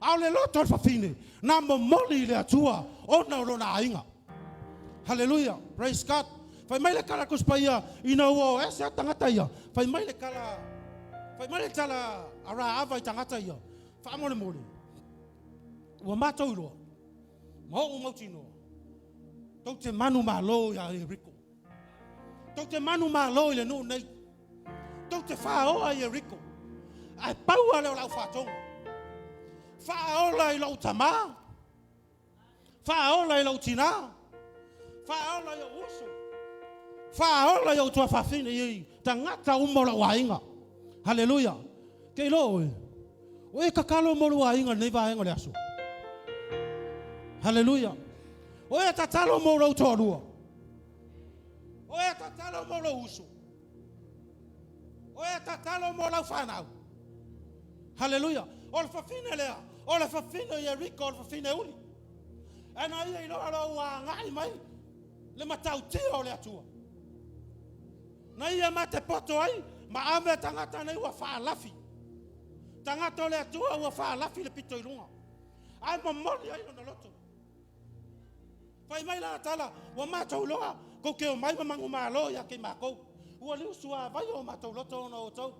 A o le loto o le fafine, na momoli i le Atua ona o lona aiga. Haleluia. Praise God. Fai mai le tala a le Tusi Paia, ina ua o ese atu tagata ia, fai mai le tala, fai mai le tala a Raava i tagata ia, faamolemole, ua matou iloa, ma oʻu mautinoa, tou te manumalo iā Ieriko. Tou te manumalo i le nuu nei. Tou te fāoa i Ieriko. Ae pau lava lea o lau faatoga. Faaola i lou tamā. Faaola i lou tinā. Faaola i ou uso. Faaola i ou tuafafine i tagata uma o lou aiga. Haleluia. Ke iloa oe, o e tatalo mo lou aiga i lenei vaega o le aso. Haleluia. O e tatalo mo lou toalua. O e tatalo mo lou uso. O e tatalo mo lau fanau. Haleluia. O le fafine lea, o le fafine o Ieriko, o le fafine uli. Ae na ia iloa loa ua agai mai le matautia o le Atua. Na ia matepoto ai ma ave tagata nei ua faalafi. Tagata o le Atua ua faalafi le pito i luga. Ae momoli ai lona loto. Fai mai lana tala, ua matou iloa, tou te omai ma manumalo ia te matou. Ua liusuavai o matou loto ona o outou.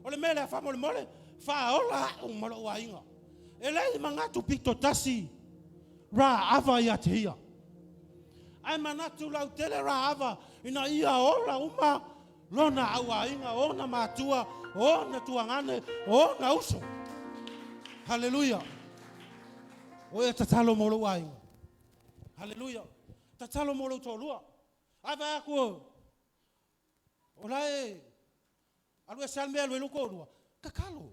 O le mea lea faamolemole, faaola a'u ma lou aiga. E leai manatu pito tasi Raava ia te ia. Ae manatu lautele Raava ina ia ola uma lona auaiga, ona matua, ona tuagane, ona uso. Haleluia. O ea tatalo mo lou aiga. Haleluia. Tatalo mo lou toalua. Ae vaai atu o la e alu ese lava le mea e alu ai lou toalua. Tatalo.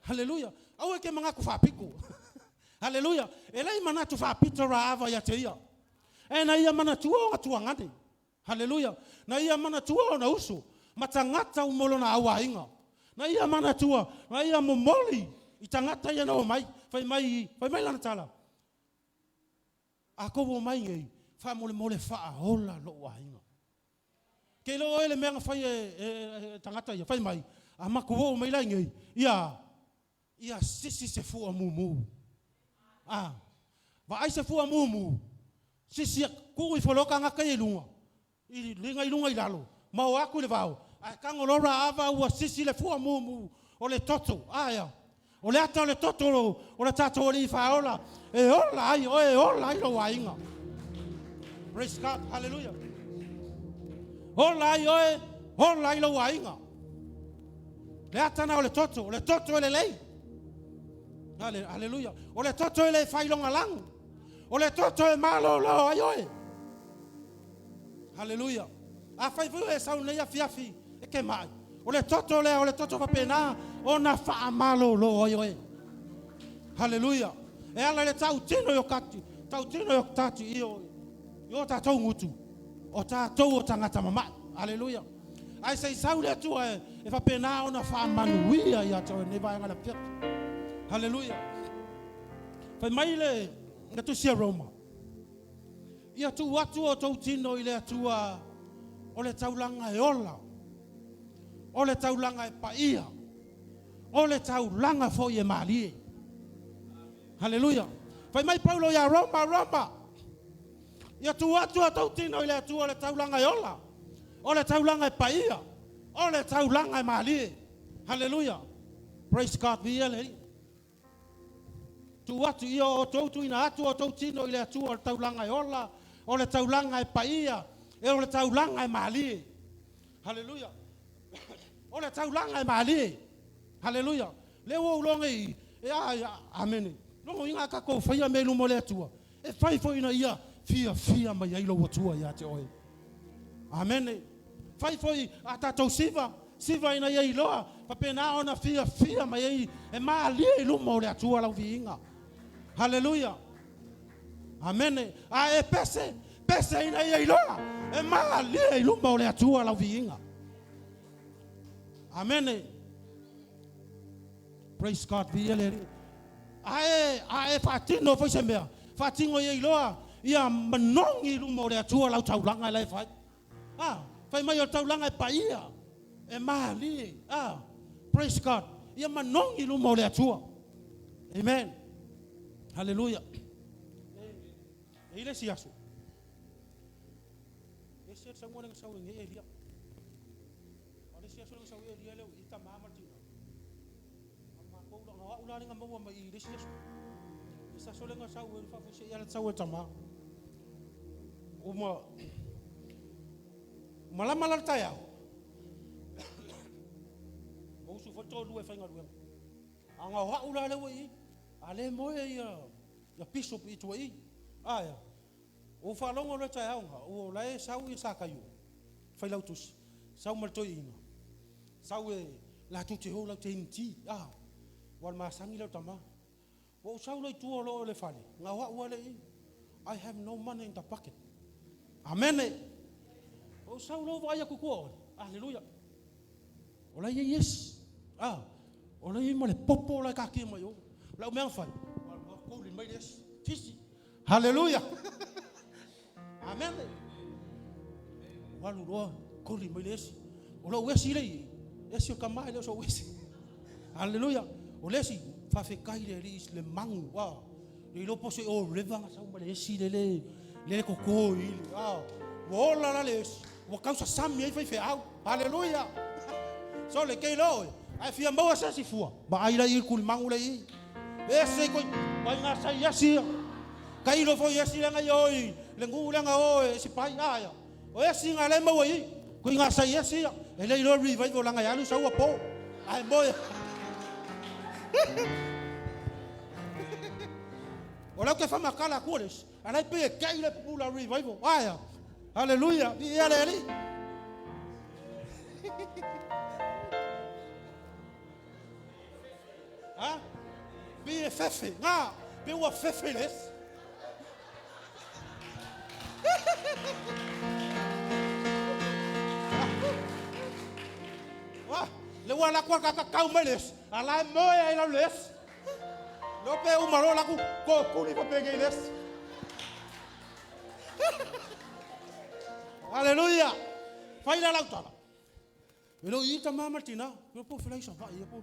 Haleluia. Aua e te manatu faapito. Haleluia. E leai manatu faapito Raava ia te ia. E na ia manatua ona tuagane. Haleluia. Na ia manatua ona uso ma tagata uma o lona auaiga. Na ia manatua, na ia momoli i tagata ia na omai. Fai mai, fai mai lana tala, A tou omai nei, faamolemole faaola lou aiga. Ke iloa oe le mea na fai e tagata ia, fai mai, a matou oo mai la inei, ia, ia sisi se fua mumu. A, vaai se fua mumu, sisi, tuu ifo loa tagata ia i luga, i liga i luga i lalo, ma o atu i le vao, ae tago loa Raava ua sisi le fua mumu o le toto. Aea, o le ata o le toto o le tatou Alii Faaola e ola ai oe, e ola ai lou aiga. Praise God, hallelujah. Ola ai oe, ola ai lou aiga. Le ata na o le toto, o le toto e lelei. Hallelujah. O le toto e le failogalagu. O le toto e malolo ai oe. Haleluia. Afai foi o e sau nei afiafi e ke mai, o le toto lea, o le toto faapena ona faamalolo ai oe. Haleluia. E ala i le tautino i o kati, tautino i o tati i o, i o tatou gutu, o tatou o tagata mama'i. Haleluia. Ae se i sau le Atua e, e faapena ona faamanuia ia te oe nei vaega le afiafi. Haleluia. Fai mai le, le tusi a Roma. Ia tuu atu o outou tino i le Atua o le taulaga e ola. O le taulaga e paia. O le taulaga foi e malie. Haleluia. Fai mai Paulo ia Roma, Roma, ia tuu atu o tou tino i le Atua o le taulaga e ola, o le taulaga e paia, o le taulaga e malie. Haleluia. Praise God, viia le Alii. Tuu atu ia o outou tuuina atu o outou tino i le Atua o le taulaga e ola, o le taulaga e paia, e o le taulaga e malie. Haleluia. O le taulaga e malie. Haleluia. Lea ua ou iloa nei, e a, amene. Logo inga tatou faia mea i luma o le Atua, e fai foi ina ia fiafia mai ai lou Atua ia te oe. Amene. Fai foi a tatou siva, siva ina ia iloa, faapena ona fiafia mai ai e malie i luma o le Atua lau viiga. Haleluia. Amene. A e pese, pese ina ia iloa, e malie i luma o le Atua lau viiga. Amene. Praise God, viia le Alii. A e faatino foi se mea, faatino ia iloa, ia manogi i luma o le Atua lau taulaga e la e fai. Ah, fai mai o le taulaga e paia, e malie. Ah, praise God. Ia manogi i luma o le Atua. Amen. Hallelujah. E i le isi aso. E se sau le sau e Elia. O le isi aso le sau e Elia le i tama ma le tina. A matou la no au la lenga maua mai i le isi aso. E sa so lenga sau e faafuasei ala sau e tama. Uma malama la le taeao. Ma usu foi le toalua e faigaluega. A na o au la lea ua i i. A le moe ia ia bishop i tua i. Aea. Ua ou faalogo loa i le taeao na, ua la e sau ia Sakaio, failautusi, sau ma le toeaina, sau e latou te o latou te inu ti, a, ua o le masani lea o tama. Ua ou sau loa i tua o lo o le fale, na o au lava lea i i. I have no money in the pocket. Amene. Ua ou sau loa vaai atu i tua o oe. Aleluia. O la e i ai esi. A, o la e i ai ma le popo la e taatia mai o. O lau mea na fai, ua kuli mai le esi. Fisi. Haleluia. Amene. Ua alu loa, koli mai le esi. O lou esi le i, esi o tama e le o sou esi. Haleluia. O le esi, faafetai le Alii i le magu. A, le iloa po o se o river na sau ma le esi le le le toto i le. A, ua ola la le esi. Ua tau sasami ai faifeau. Haleluia. So le kei loa oe, ae fia maua se esi fua, vaai la i i le tulimagu lea i i. Ese i koi, mai ngā sai esi ia. Tailo foi esi lenga i oi, le nuu lenga o e si pai a ia. O esi ngā le maua i, koi ngā sai esi ia. E le iloa revival langa e alu saua po. Ae moe. O lau ke whamakala aku o le isi. A lai pe e kei le pupula revival. Aia. Hallelujah. Viia le Alii. Ha? Pe e fefe. Ngā. Pe ua fefe le esi. Wah, le ua la kua kakakau mai le esi. A la e moe ai lau le esi. Lo pe uma lo laku ko kuli pa penge i le esi. Haleluia. Fai la lau tala. E lo i ta mama tina, ko po felai sa vai po.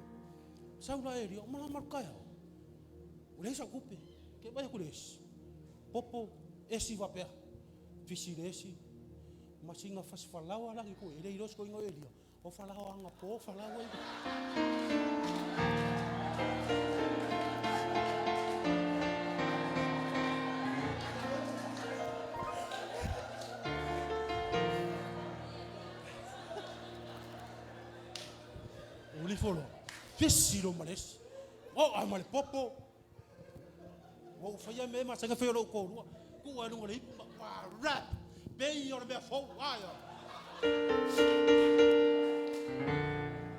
Sau la e rio mala mal kai. O le sa kupe. Ke vai ku le esi. Popo esi va pea. Fisi le esi. Masinga fasi falawa la ki ko e le ilos ko ingo e rio. O falawa anga po falawa i. O lifo loa, fesi loa ma le esi. O ai ma le popo. Ua ou faia mea e masani ona fai o lou toalua. Tuu ai luga o le ipu ma rap. Pei o le mea fou. Aia.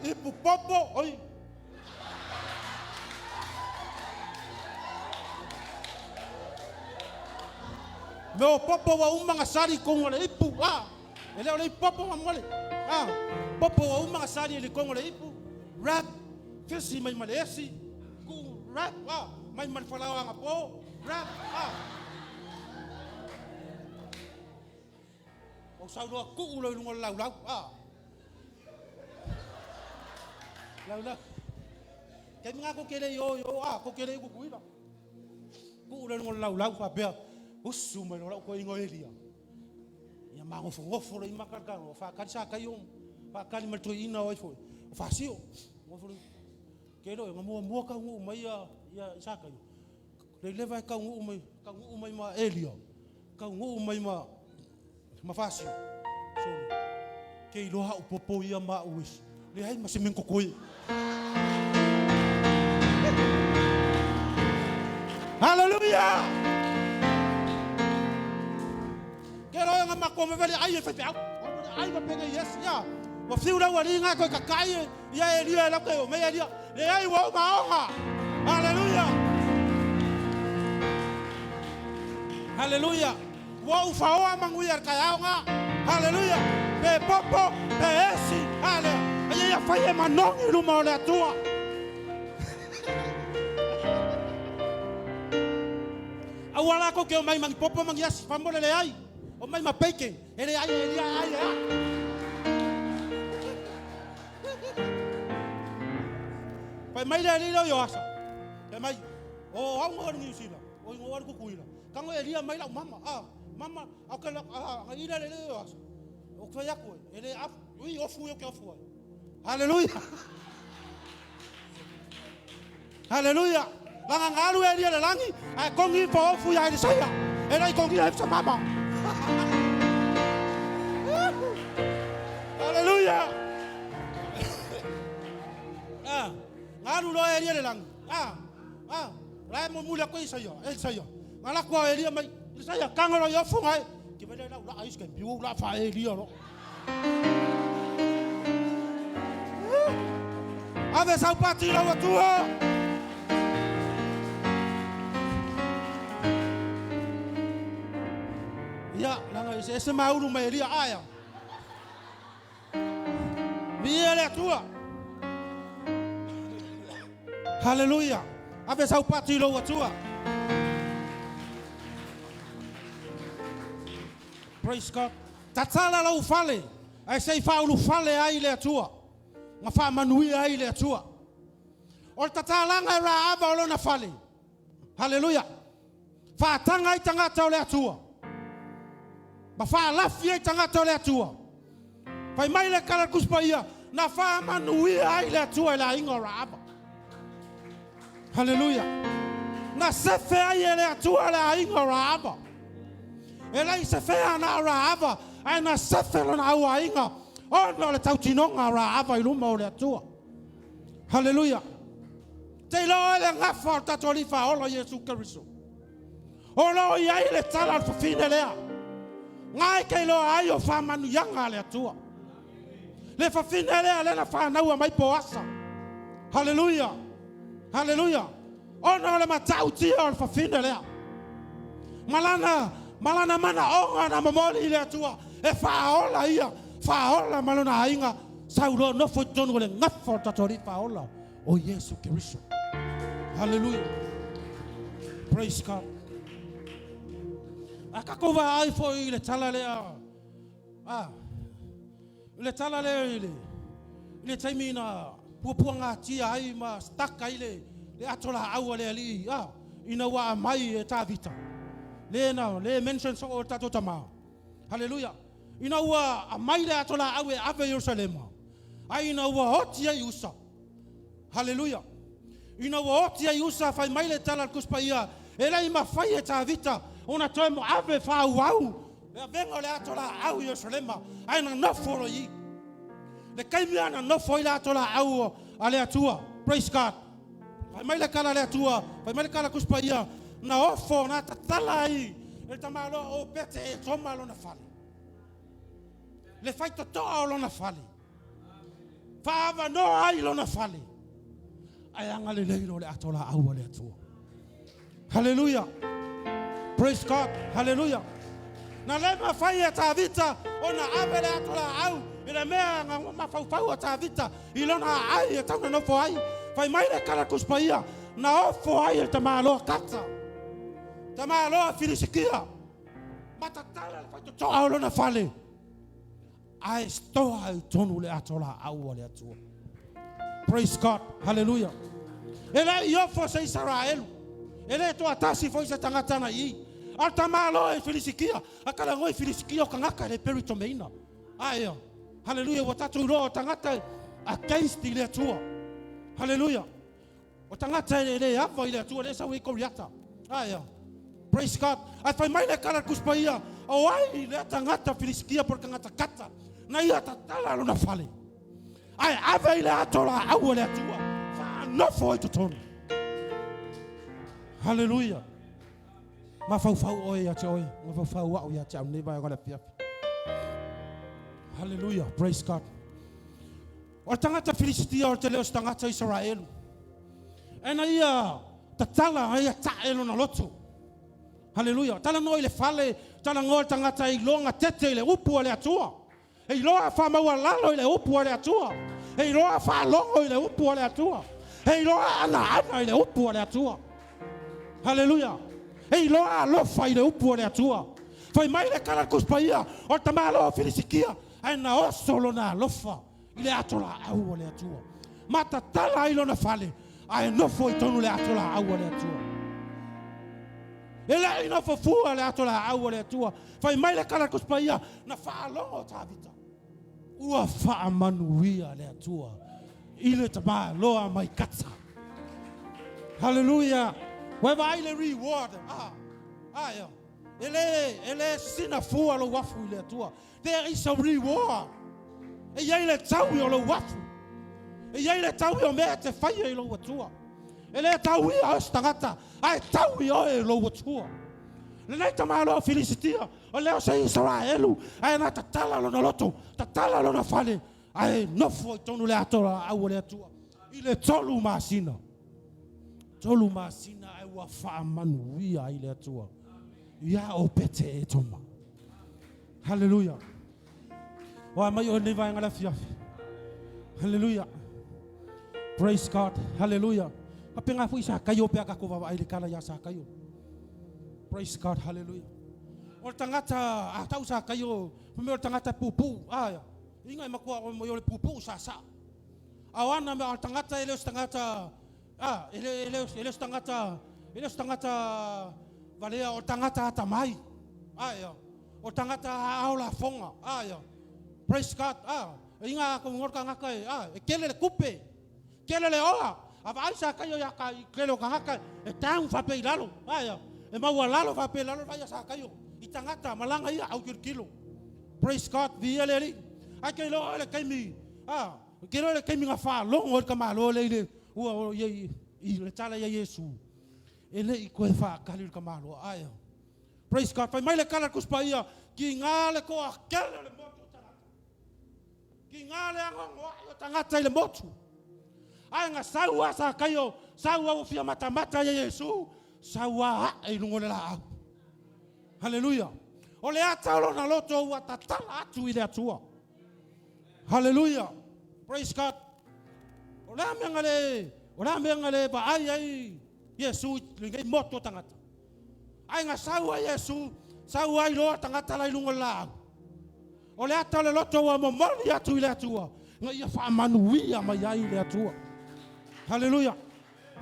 Ipu popo, oi. Mea o popo ua uma ona sali i totonu o le ipu. A, e le o le ipu popo ma mole. A, popo ua uma ona sali i totonu o le ipu. Rap, fesi mai ma le esi. Tuu rap, a, mai ma le falaoa agapo. Rap, a. Ou sau loa tuu loa i luga o le laulau. A. Laulau. Taimi lena tou te le i o i o, a, tou te le i Tutuila. Tuu le luga o le laulau faapea, usu mai loa lau toeaina o Elia. Ia magofogofo'o loa i maka le tanoa, faatali sa tai o faatali ma le toeaina o ai foi, o Fasio. Nofo loa ke loe na muamua taunuu mai ia ia Sakaio. Le leva e taunuu mai, taunuu mai ma Elia, taunuu mai ma ma Fasio. Sole, ke iloa au popo ia ma au esi. Leai ma se mea totoe. Hallelujah! Ke loe nga matou vevele ai e faifeau. Ai ma penge yes ia. Ua fiu lau alii nga toe tatai ia Elia e lau te o mei Elia. Leai ua uma aoga. Hallelujah! Hallelujah! Ua ou faoa manuia i le taeao nga. Hallelujah! Pe popo, pe esi, hallelujah. Aia ia fai e manogi i luma o le Atua. Aua la tou te omai ma ni popo ma ni asi, faamolemole leai. Omai ma bacon, e le ai e Elia e ai e a. Fai mai le alii lea o Ioasa, fai mai, o au na alu Niu Sila, o ina alu Tutuila. Tago Elia mai lau mama, a, mama, au ke a, na ila le le Ioasa. O te fai atu e, e le afu, ui ofu ia o te ofu ai. Haleluia! Haleluia! Langa nga alu Elia le lagi, ae kongi ifo ofu ia Elisaia. E le i kongia ifo sa mama. Haleluia! Ah, nga alu loa Elia le lagi. Ah, ah, la e momuli aku e Isaia, Elisaia. Nga laku a Elia mai, Elisaia, kanga loa i ofu nga e. Ke vai lau la ais ke biu la fa Elia lo. Ave sau pati lau Atua. Ia, langa ese ese maulu mai Elia aia. Viia le Atua. Haleluia. Ave sau pati i lou Atua. Praise God. Tatala lou fale, ae se i faaulufale ai le Atua, ma faamanuia ai le Atua. O le tatalaga e Raava o lona fale. Haleluia. Faataga ai tagata o le Atua. Ma faalafi ai tagata o le Atua. Fai mai le tala a le Tusi Paia, na faamanuia ai le Atua i le aiga o Raava. Haleluia. Na sefe ai e le Atua le aiga o Raava. E leai se fea na o Raava, ae na sefe lona auaiga ona o le tautinoga a Raava i luma o le Atua. Haleluia. Te iloa oe le gafa o le tatou Alii Faaola Iesu Keriso. O lo o i ai le tala o le fafine lea. Nga e te iloa ai o faamanuiaga a le Atua. Le fafine lea lea na fanaua mai Poasa. Haleluia! Haleluia! Ona o le matautia o le fafine lea. Ma lana, ma lana manaoga na momoli i le Atua e faaola ia, faaola ma lona aiga, sau loa nofo i totonu o le gafa o le tatou Alii Faaola o Iesu Keriso. Haleluia! Praise God. A tatou vaai foi i le tala lea, a, i le tala lea i le, i le taimi na puapuagatia ai ma stuck ai le, le ato laau a le alii, a, ina ua aumai e Tavita. Le na, le mention soo e le tatou tama. Haleluia! Ina ua aumai le ato laau e ave i Ierusalema, a ina ua oti ai Usa. Haleluia! Ina ua oti ai Usa, fai mai le tala a le Tusi Paia, e le i mafai e Tavita ona toe ave faaauau le avega o le ato laau i Ierusalema, ae na nofo loa i i. Le taimi lava na nofo ai le ato laau a le Atua. Praise God! Fai mai le tala a le Atua, fai mai le tala a Tusi Paia, na ofo, na tatala ai e le tamaloa o Pete e toma lona fale. Le faitotoa o lona fale. Faaavanoa ai lona fale. Ae agalelei loa le ato laau a le Atua. Haleluia! Praise God! Haleluia! Na le mafai e Tavita ona ave le ato laau i le mea na mafaufau a Tavita i lona aai e tau na nofo ai. Fai mai le tala Tusi Paia, na ofo ai e le tamaloa Kata, tamaloa Filisitia, ma tatala le faitotoa o lona fale, ae stoa ai tonu le ato laau a le Atua. Praise God. Hallelujah. E le i ofo se Isaraelu. E le toatasi foi se tagata na i. A o le tamaloa e Filisitia, a talanoa i Filisitia o tagata e le peritomeina. Ae, hallelujah, ua tatou iloa o tagata e against i le Atua. Hallelujah. O tagata e le ava i le Atua, lea e sau ai Koriata. Ae, praise God. Ae fai mai le tala a le Tusi Paia, o ai lea tagata Filisitia po o le tagata Kata, na ia tatala lona fale, ae ave i le ato laau a le Atua, faanofo ai totonu. Hallelujah. Mafaufau oe ia te oe, mafaufau au ia te au nei vaega o le afiafi. Hallelujah, praise God. O le tagata Filisitia o le tele o se tagata Isaraelu. E na ia tatala, na ia tae lona loto. Hallelujah. Talanoa i le fale, talanoa le tagata e iloga tete i le upu a le Atua. E iloa faamaualalo i le upu a le Atua. E iloa faalogo i le upu a le Atua. E iloa anaana i le upu a le Atua. Haleluia! E iloa alofa i le upu a le Atua. Fai mai le tala a le Tusi Paia, o le tamaloa o Filisitia, ae na oso lona alofa i le ato laau a le Atua. Ma tatala ai lona fale, ae nofo i tonu le ato laau a le Atua. E le i nofo fua le ato laau a le Atua. Fai mai le tala a le Tusi Paia, na faalogo Tavita, ua faamanuia le Atua i le tamaloa mai Kata. Haleluia! Ua e vaai le reward. Ah, ah, yeah. E le, e le sina fua lou afu i le Atua. There is a reward. E i ai le taui o lou afu. E i ai le taui o mea e te faia i lou Atua. E le tauia oe se tagata, ae taui oe e lou Atua. Lenei tamaloa o Filisitia, o lea o se Isaraelu, ae na tatala lona loto, tatala lona fale, ae nofo i tonu le ato laau o le Atua i le 3 masina. 3 masina ae ua faamanuia ai le Atua ia Opete Etoma. Haleluia. O a mai oe lenei vaega le afiafi. Haleluia. Praise God. Haleluia. Faapena foi Sakaio pe a tatou vaavaai i le tala ia Sakaio. Praise God. Haleluia. O le tagata a tau Sakaio, fai mai o le tagata puupuu. A inga e matua o le puupuu saasaa. A o ana mea o le tagata e le o se tagata a e le e le e le o se tagata e le o se tagata valea o le tagata atamai. A o le tagata aao lafoga. A praise God. A inga a ko tagata e a e kele le kupe. Kele le oa. A vaai Sakaio ia ka i kele o tagata e down faapea i lalo. A e maualalo faapea i lalo le vaai a Sakaio i tagata malaga ia au kilokilo. Praise God, viia le Alii. Ae ke iloa oe le taimi, a, ke iloa le taimi na faalogo ai le tamaloa lea i le, ua, ia, i le tala ia Iesu, e le i toe faatali le tamaloa. Ae, praise God, fai mai le tala a le Tusi Paia, Tiga le toatele o le motu o tagata. Tiga le anoanoai o tagata i le motu. Ae na sau a Sakaio, sau a ua fia matamata ia Iesu, sau a ae i luga o le laau. Haleluia. O le ata o lona loto ua tatala atu i le Atua. Haleluia. Praise God. O le a mea na le, o le a mea na le vaai ai Iesu i lenei motu o tagata? Ai na sau ai Iesu, sau ai loa tagata la i luga o le laau. O le ata o le loto ua momoli atu i le Atua, na ia faamanuia mai ai le Atua. Haleluia.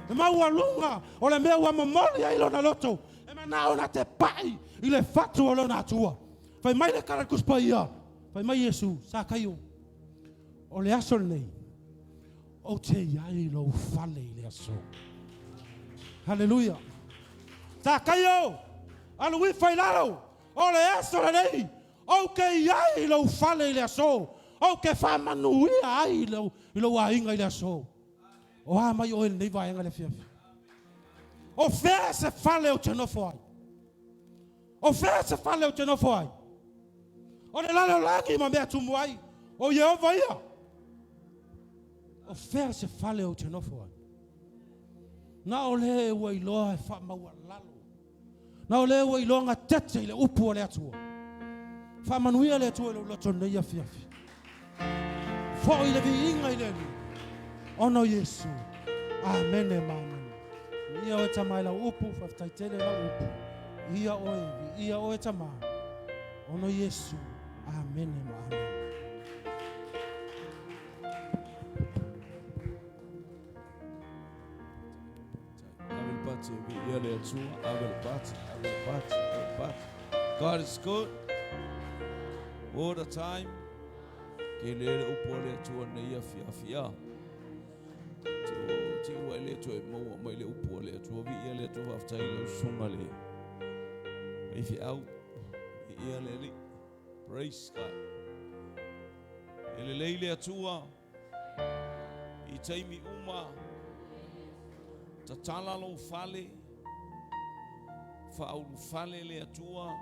Le maualuga o le mea ua momoli ai lona loto, e manao na te pai i le fatu o lona Atua. Fai mai le tala i le Tusi Paia, fai mai Iesu, Sakaio, o le aso lenei, ou te i ai i lou fale i le aso. Haleluia. Sakaio, alu ifo i lalo, o le aso lenei, ou te i ai i lou fale i le aso, ou te faamanuia ai i lou aiga i le aso. O a mai oe i lenei vaega i le afiafi? O fea se fale ou te nofo ai? O fea se fale ou te nofo ai? O le lalolagi ma mea tumu ai, o Ieova ia. O fea se fale ou te nofo ai? Na o le ua iloa e faamaualalo. Na o le ua iloa gatete i le upu a le Atua. Faamanuia le Atua i lou loto i lenei afiafi. Foi le viiga i le Alii, ona o Iesu. Amene ma amene. Viia oe Tama i lau upu, faafetai tele i lau upu. Viia oe, viia oe Tama, ona o Iesu. Amene ma amene. Atua, ave le pati, ave le pati, ave le pati. God is good all the time. Ke le le upu a le Atua nei afiafi a. Te ua e le toe maua mai le upu a le Atua. Viia le Atua faafetai i lau susuga le faifeau. Viia le Alii. Praise God. E lelei le Atua i taimi uma. Tatala lou fale, faaulufale le Atua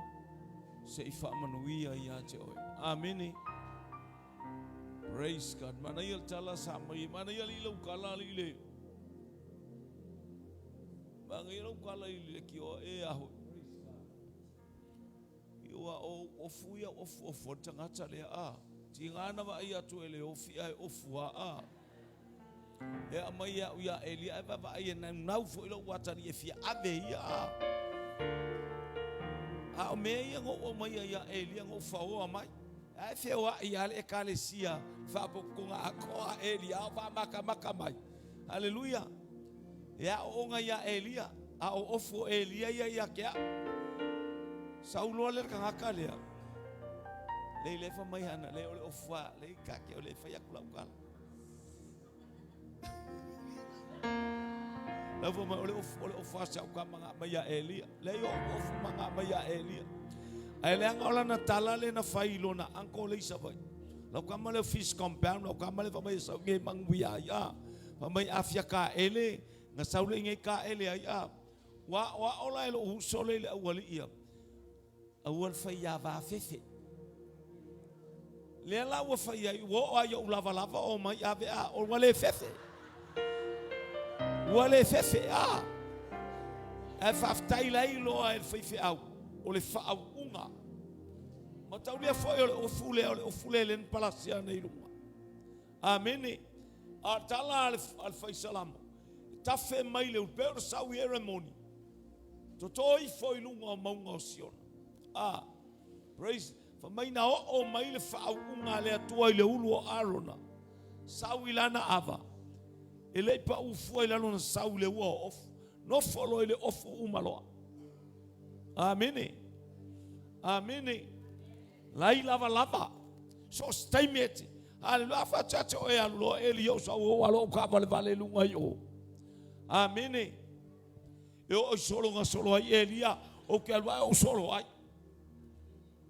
se i faamanuia ia te oe. Amene. Praise God. Manaia le tala sa mai. Manaia le lau kala le ile. Manaia lau kala i le kioa e aho. Praise God. Ua o ofu ia ofu ofu o le tagata lea a. Tiga na vaai atu e le ofi ae ofu a a. E aumai au ia Elia ae vaavaai e naunau foi lou atalii e fia ave ia a. A o mea ia na ou aumaia ia Elia na ou faoa mai. Ae feoai lava le ekalesia faapotopotoga atoa a Elia a o faamatamata mai. Haleluia. E aooga ia Elia, a o ofu o Elia ia ia te au. Sau loa le tagata lea. Lei le fa mai hana, le o le ofu a, le ka ke o le fai atu lau tala. Lau fa mai o le ofu, o le ofu a se au ka manga mai ia Elia. Le o ofu manga mai ia Elia. Ae leaga o lana tala le na fai i lona uncle le i Savaii. Lau kama le fish compound, lau kama le fa mai e sau nge manguia ai a. Fai mai a fia kaele, na sau le ingei kaele ai a. Ua aoao la e lou uso le i le aualii ia. Aua le fai ia va fefe. Lea la ua fai ai, ua oo lava i ou lavalava o mai ave a, o ua le fefe. Ua le fefe a. Ae faafetai la iloa e le faifeau, o le faauuga. Mataulia foi o le ofu lea, o le ofu lea le na palasi ana i luga. Amene. A o le tala a le, a le fai Salamo, e tafe mai le ulu, pei o le sau i Eremoni, toto ifo i luga o mauga o Siona. A, praise, fa mai na oo mai le faauuga a le Atua i le ulu o Arona, sau i lana ava, e le i paū fua i lalo na sau i le ua o ofu. Nofo loa i le ofu uma loa. Amene. Amene. Lai lava lava. So o se taimi e te. Haleluia. A faateate oe alu loa Eli ou sau ou alo ou kaavalevale i luga i o. Amene. E oo i solo na solo ai Elia, ou te alu ae ou solo ai.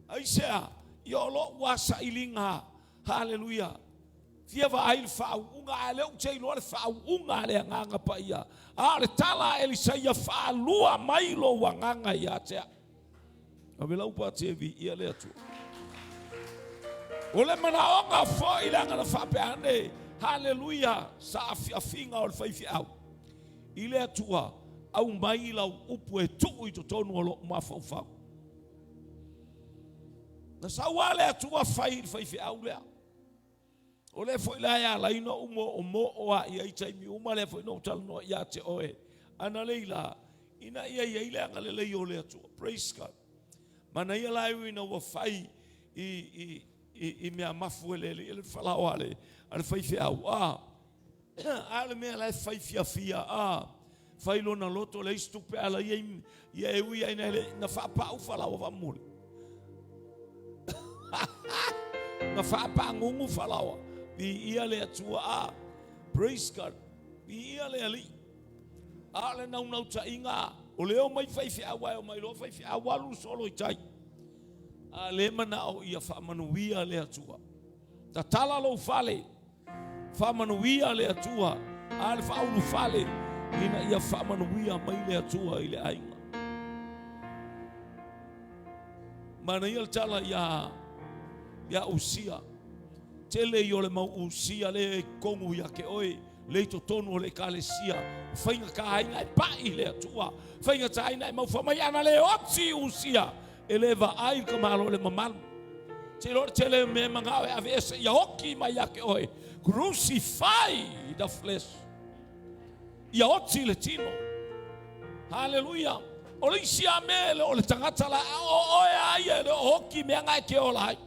Aisea? Ia o lou lava sailiga. Haleluia. Fia vaai le faauuga, ae lea ou te iloa le faauuga a le Agaga Paia. A o le tala a Elisaia, faalua mai lou agaga ia te au. Ave lau pati e viia le Atua. O le manaoga foi leaga na faapea ane, haleluia, saafiafiga o le faifeau i le Atua, aumai lau upu e tuu i totonu o lou mafaufau. Na sau lava le Atua fai i le faifeau lea. O lea foi la e ala ai ona ou moomoo a i ai taimi uma, lea foi na ou talanoa ia te oe analeila, ina ia i ai le agalelei o le Atua. Praise God. Manaia la e ui ina ua fai i, i, i, i mea mafu e le alii le falao a le, a le faifeau. A, a o le mea la e fai fiafia, a, fai lona loto, leai se tupe ala ia, ia e ui ai na, na faapau falaoa faamuli. Na faapagugu falaoa. Viia le Atua. A, praise God. Viia le Alii. A o le naunautaiga, o le omai faifeau ae omai loa faifeau alu solo i tai. A le manao ia faamanuia le Atua. Tatala lou fale. Faamanuia le Atua, a le faaulufale ina ia faamanuia mai le Atua i le aiga. Manaia le tala ia ia Usia. Tele i o le mau Usia le i totonu ia te oe, le i totonu o le ekalesia. Faigata ai na e pai le Atua. Faigata ai na e maufau mai ana le oti Usia. E le vaai le tamaloa i le mamalu. Te iloa le tele o mea e manao e aveese ia oti mai ia te oe. Crucify the flesh. Ia oti le tino. Haleluia. O le isi a mea e le o le tagata la a o oe a ia e le o oti mea nga e ke ola ai.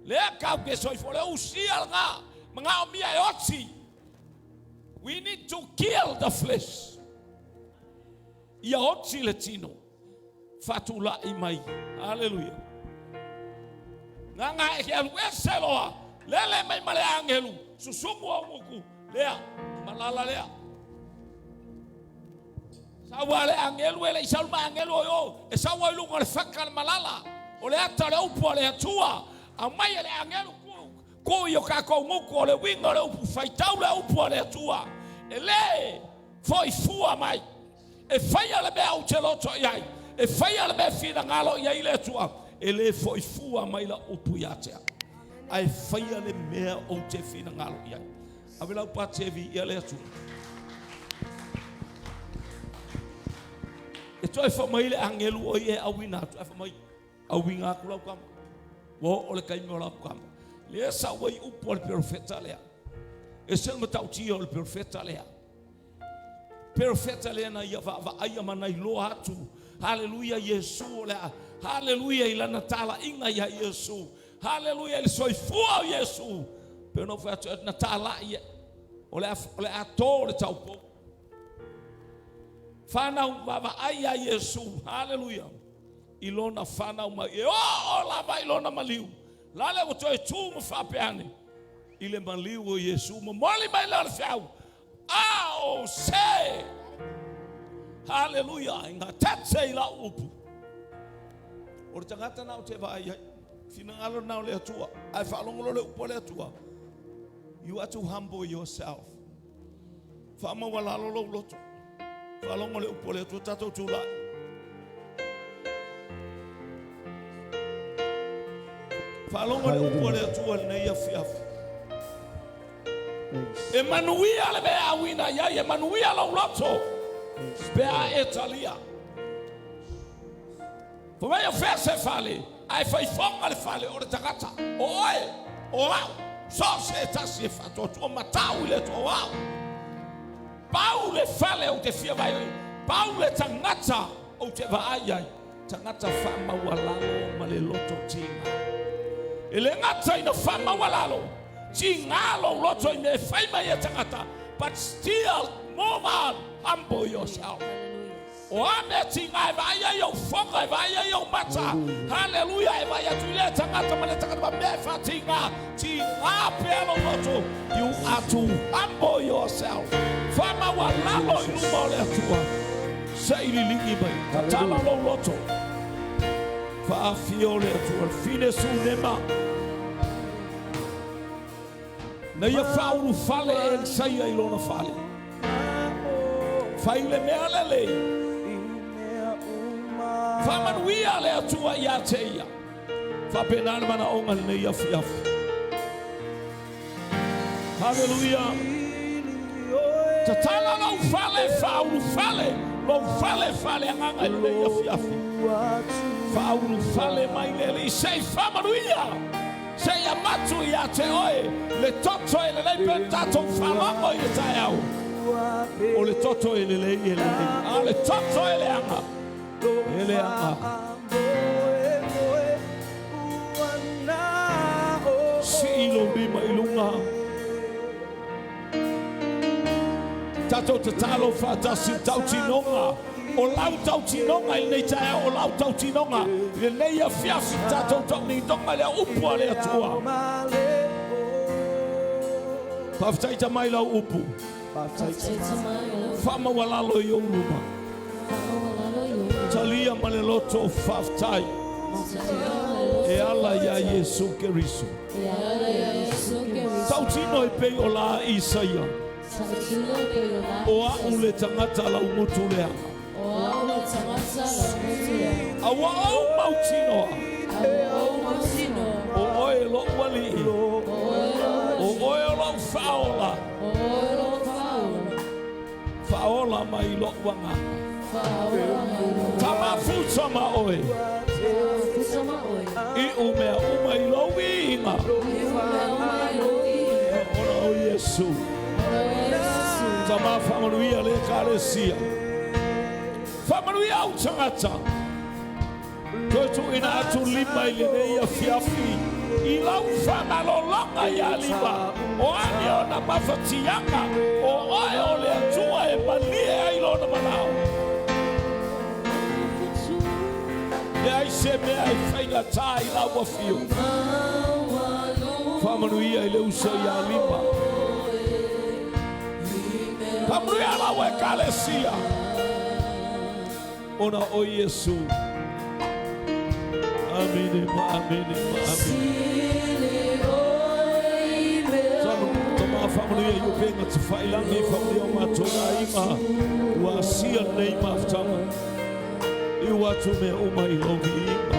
Lea kau ke soifua le usia lena manaomia e oti. We need to kill the flesh. Ia oti le tino. Faatulai mai. Aleluia. Gaga e ke alu ese loa. Lele mai ma le agelu. Susumu au uku. Lea. Malala lea. Saua le agelu e le i sau ma agelu o yo. E saua i luga o le faka le malala. O le ata o le upu a le Atua. Aumai e le agelu ku i o kākou guku o le uiga o le upu faitau le upu a le Atua. E le foi fua mai. E faia le mea ou te loto i ai. E faia le mea finagalo i ai le Atua. E le foi fua mai la upu ia te au. Ae faia le mea ou te finagalo i ai. Ave lau pati e viia le Atua. E toe fai mai le agelu o ia e auina atu. Ae fai mai, auina atu lau tama. Ua oo le taimi o lau tama. Lea sau ai upu a le perofeta lea. E se le matautia o le perofeta lea. Perofeta lea na ia vaavaaia ma na iloa atu. Haleluia Iesu o le a. Haleluia i lana talaiga ia Iesu. Haleluia i le soifua o Iesu. Pe ona ou fai atu na talai e. O le a tō le taupou. Whanau vaavaai ia Iesu. Haleluia. I lona whanau mai. E oo lava i lona maliu. Lale ua toe tū ma faapea ane. I le maliu o Iesu. Momoli mai lea o le feau. A o se. Haleluia. I ngā tate i lau upu. O le tagata na o te vaai ai. Finagalo na o le Atua. Ae faalogolo le upu a le Atua. You are to humble yourself. Faamaualalo lou loto. Faalogo le upu a le Atua tatou tulai. Faalogo le upu a le Atua lenei afiafi. E manuia le mea auina i ai, e manuia lou loto pe a e talia. Fai mai o fea se fale, ae faifoga le fale o le tagata, o oe, o au, so o se tasi e faatuatua matau i le Atua o au. Pau le fale ou te fia vaai ai, pau le tagata ou te vaai ai, tagata faamaualalo ma le loto tiga. E le gata ina faamaualalo, tiga lou loto i mea e fai mai e tagata, but still move on, humble yourself. O a mea tiga e vaai ai ou foga, e vaai ai ou mata. Haleluia, e vaai atu i lea tagata ma lea tagata ma mea e faatiga. Tiga pea lou loto. You are to humble yourself. Faamaualalo i luma o le Atua. Se i liligi mai. Tatala lou loto. Faafio le Atua. Fine sunema. Na ia faaulufale e Elisaia i lona fale. Fai le mea lelei. Faamanuia le Atua ia te ia. Faapena le manaoga lenei afiafi. Haleluia. Tatala lou fale, faaulufale lou fale faaleagaga i lenei afiafi. Faaulufale mai le Alii se i faamanuia. Se i avatu ia te oe le toto e lelei pe ona tatou faalogo i le taeao. O le toto e lelei e lelei, a o le toto e leaga, e leaga. Sii lou lima i luga. Tatou tatalo faatasi i tautinoga. O lau tautinoga i lenei taeao, o lau tautinoga i lenei afiafi, tatou tauninoga i le upu a le Atua. Faafetai mai lau upu. Faamaualalo i ou luma. Talia ma le loto faafetai. E ala ia Iesu Keriso. Tautino e pei o la Isaia. O a'u le tagata laugutu leaga. A ua ou mautinoa. O oe lo'u alii. O oe o lo'u faaola. Faaola mai lo'u agaga. Tamafuta ma oe. Iu mea uma i lou viiga. Ona o Iesu. Tama faamanuia le Ekalesia. Faamanuia au tagata. Toe tuuina atu lima i lenei afiafi i lau faamalologa ia lima. O ani ona mafatiaga o oe o le Atua e malie ai lona manao. Leai se mea e faigata i lau afio. Faamanuia i le uso ia Lima. Faamanuia lau ekalesia. Ona o Iesu. Amene ma amene ma amene. Tama faamanuia i upega tafailagi, faamanuia o matou aiga ua asia lenei mafutaga. Liu atu mea uma i lou viiga.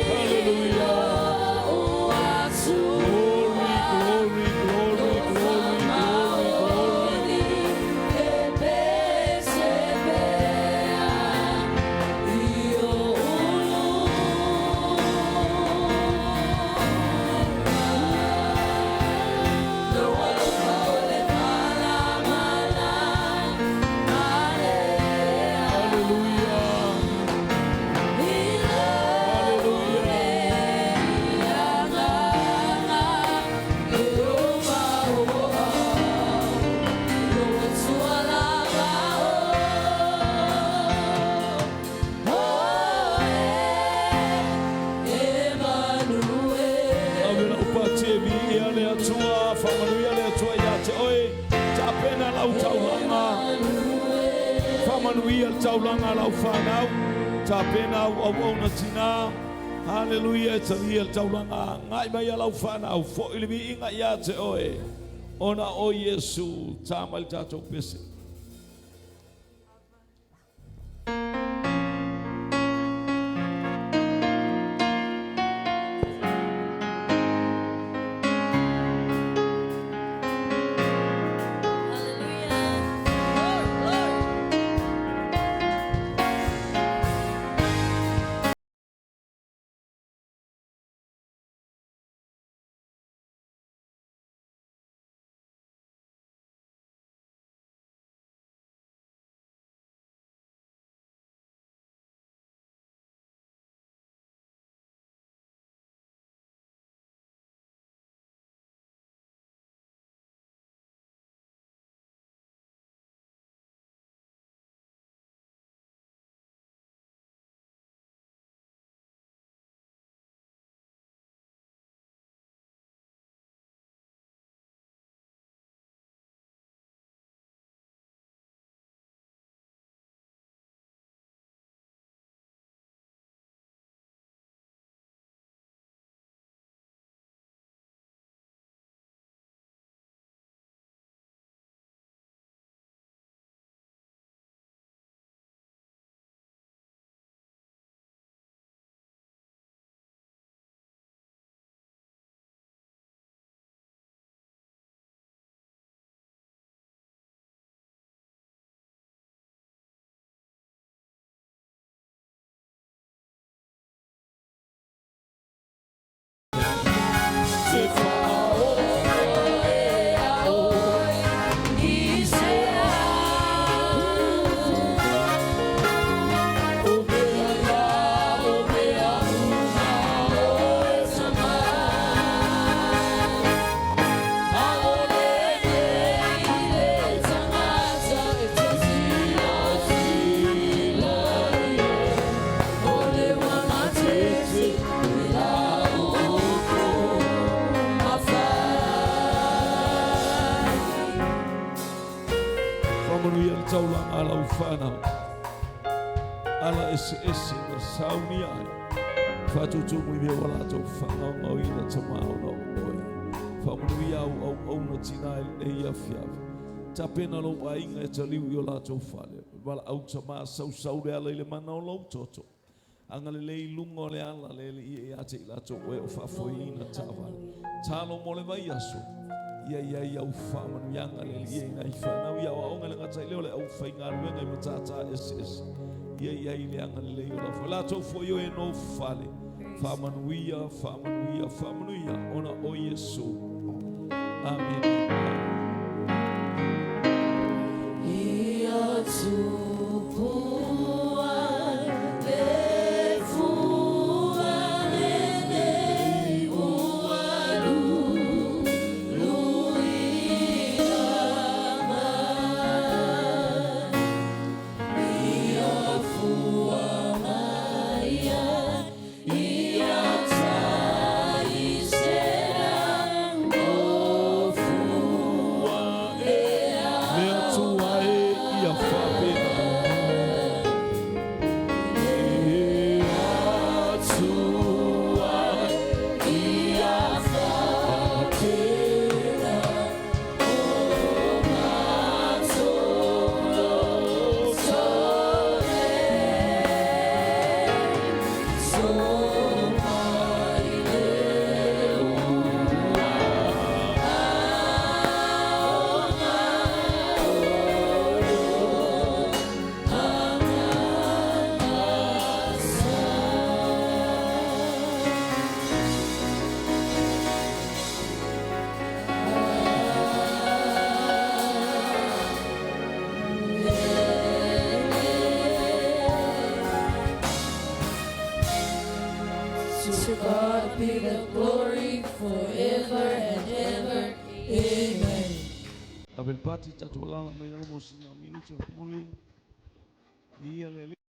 Hallelujah. Glory, glory, glory, glory, glory, glory. Hallelujah. Hallelujah. Ave lau pati e viia le Atua, faamanuia le Atua ia te oe, tapena lau taulaga, faamanuia le taulaga a lau fanau, tapena au auauna tina, haleluia, e talia le taulaga, agai mai a lau fanau, foi le viiga ia te oe, ona o Iesu, ta mai le tatou pese. Faamanuia le taulaga a lau fanau. Ala eseese na saunia ai. Faatutumu i mea ua latou faagaogaoina tama ona o oe. Faamanuia au auauna tina i lenei afiafi. Tapena lou aiga e taliu i o latou fale. Valaau tama sausau le ala i le mana o lou toto. Agalelei i luga o le ala le Alii e ia te i latou o e o faafoeina taavale. Talo mo le vaiaso, ia i ai au faamanuiaga le Alii e i nai fanau i aoaoga e le gata i lea o le aufaigaluega i matata eseese. Ia i ai le agalelei o lau foi. Latou foi o e nofo fale. Faamanuia, faamanuia, faamanuia ona o Iesu. Amene. Ia tupu ai le fua lenei ua luluina mai. Ia fua mai ai, ia taisera o fua e Le Atua e ia faapena. Le Atua Ia faapena o matou loto e so mai le ua aoga o lo agaga sa. To God be the glory forever and ever. Amen. Ave le pati tatou alaala mai lalo mo sina minute o muli. Ia le Alii.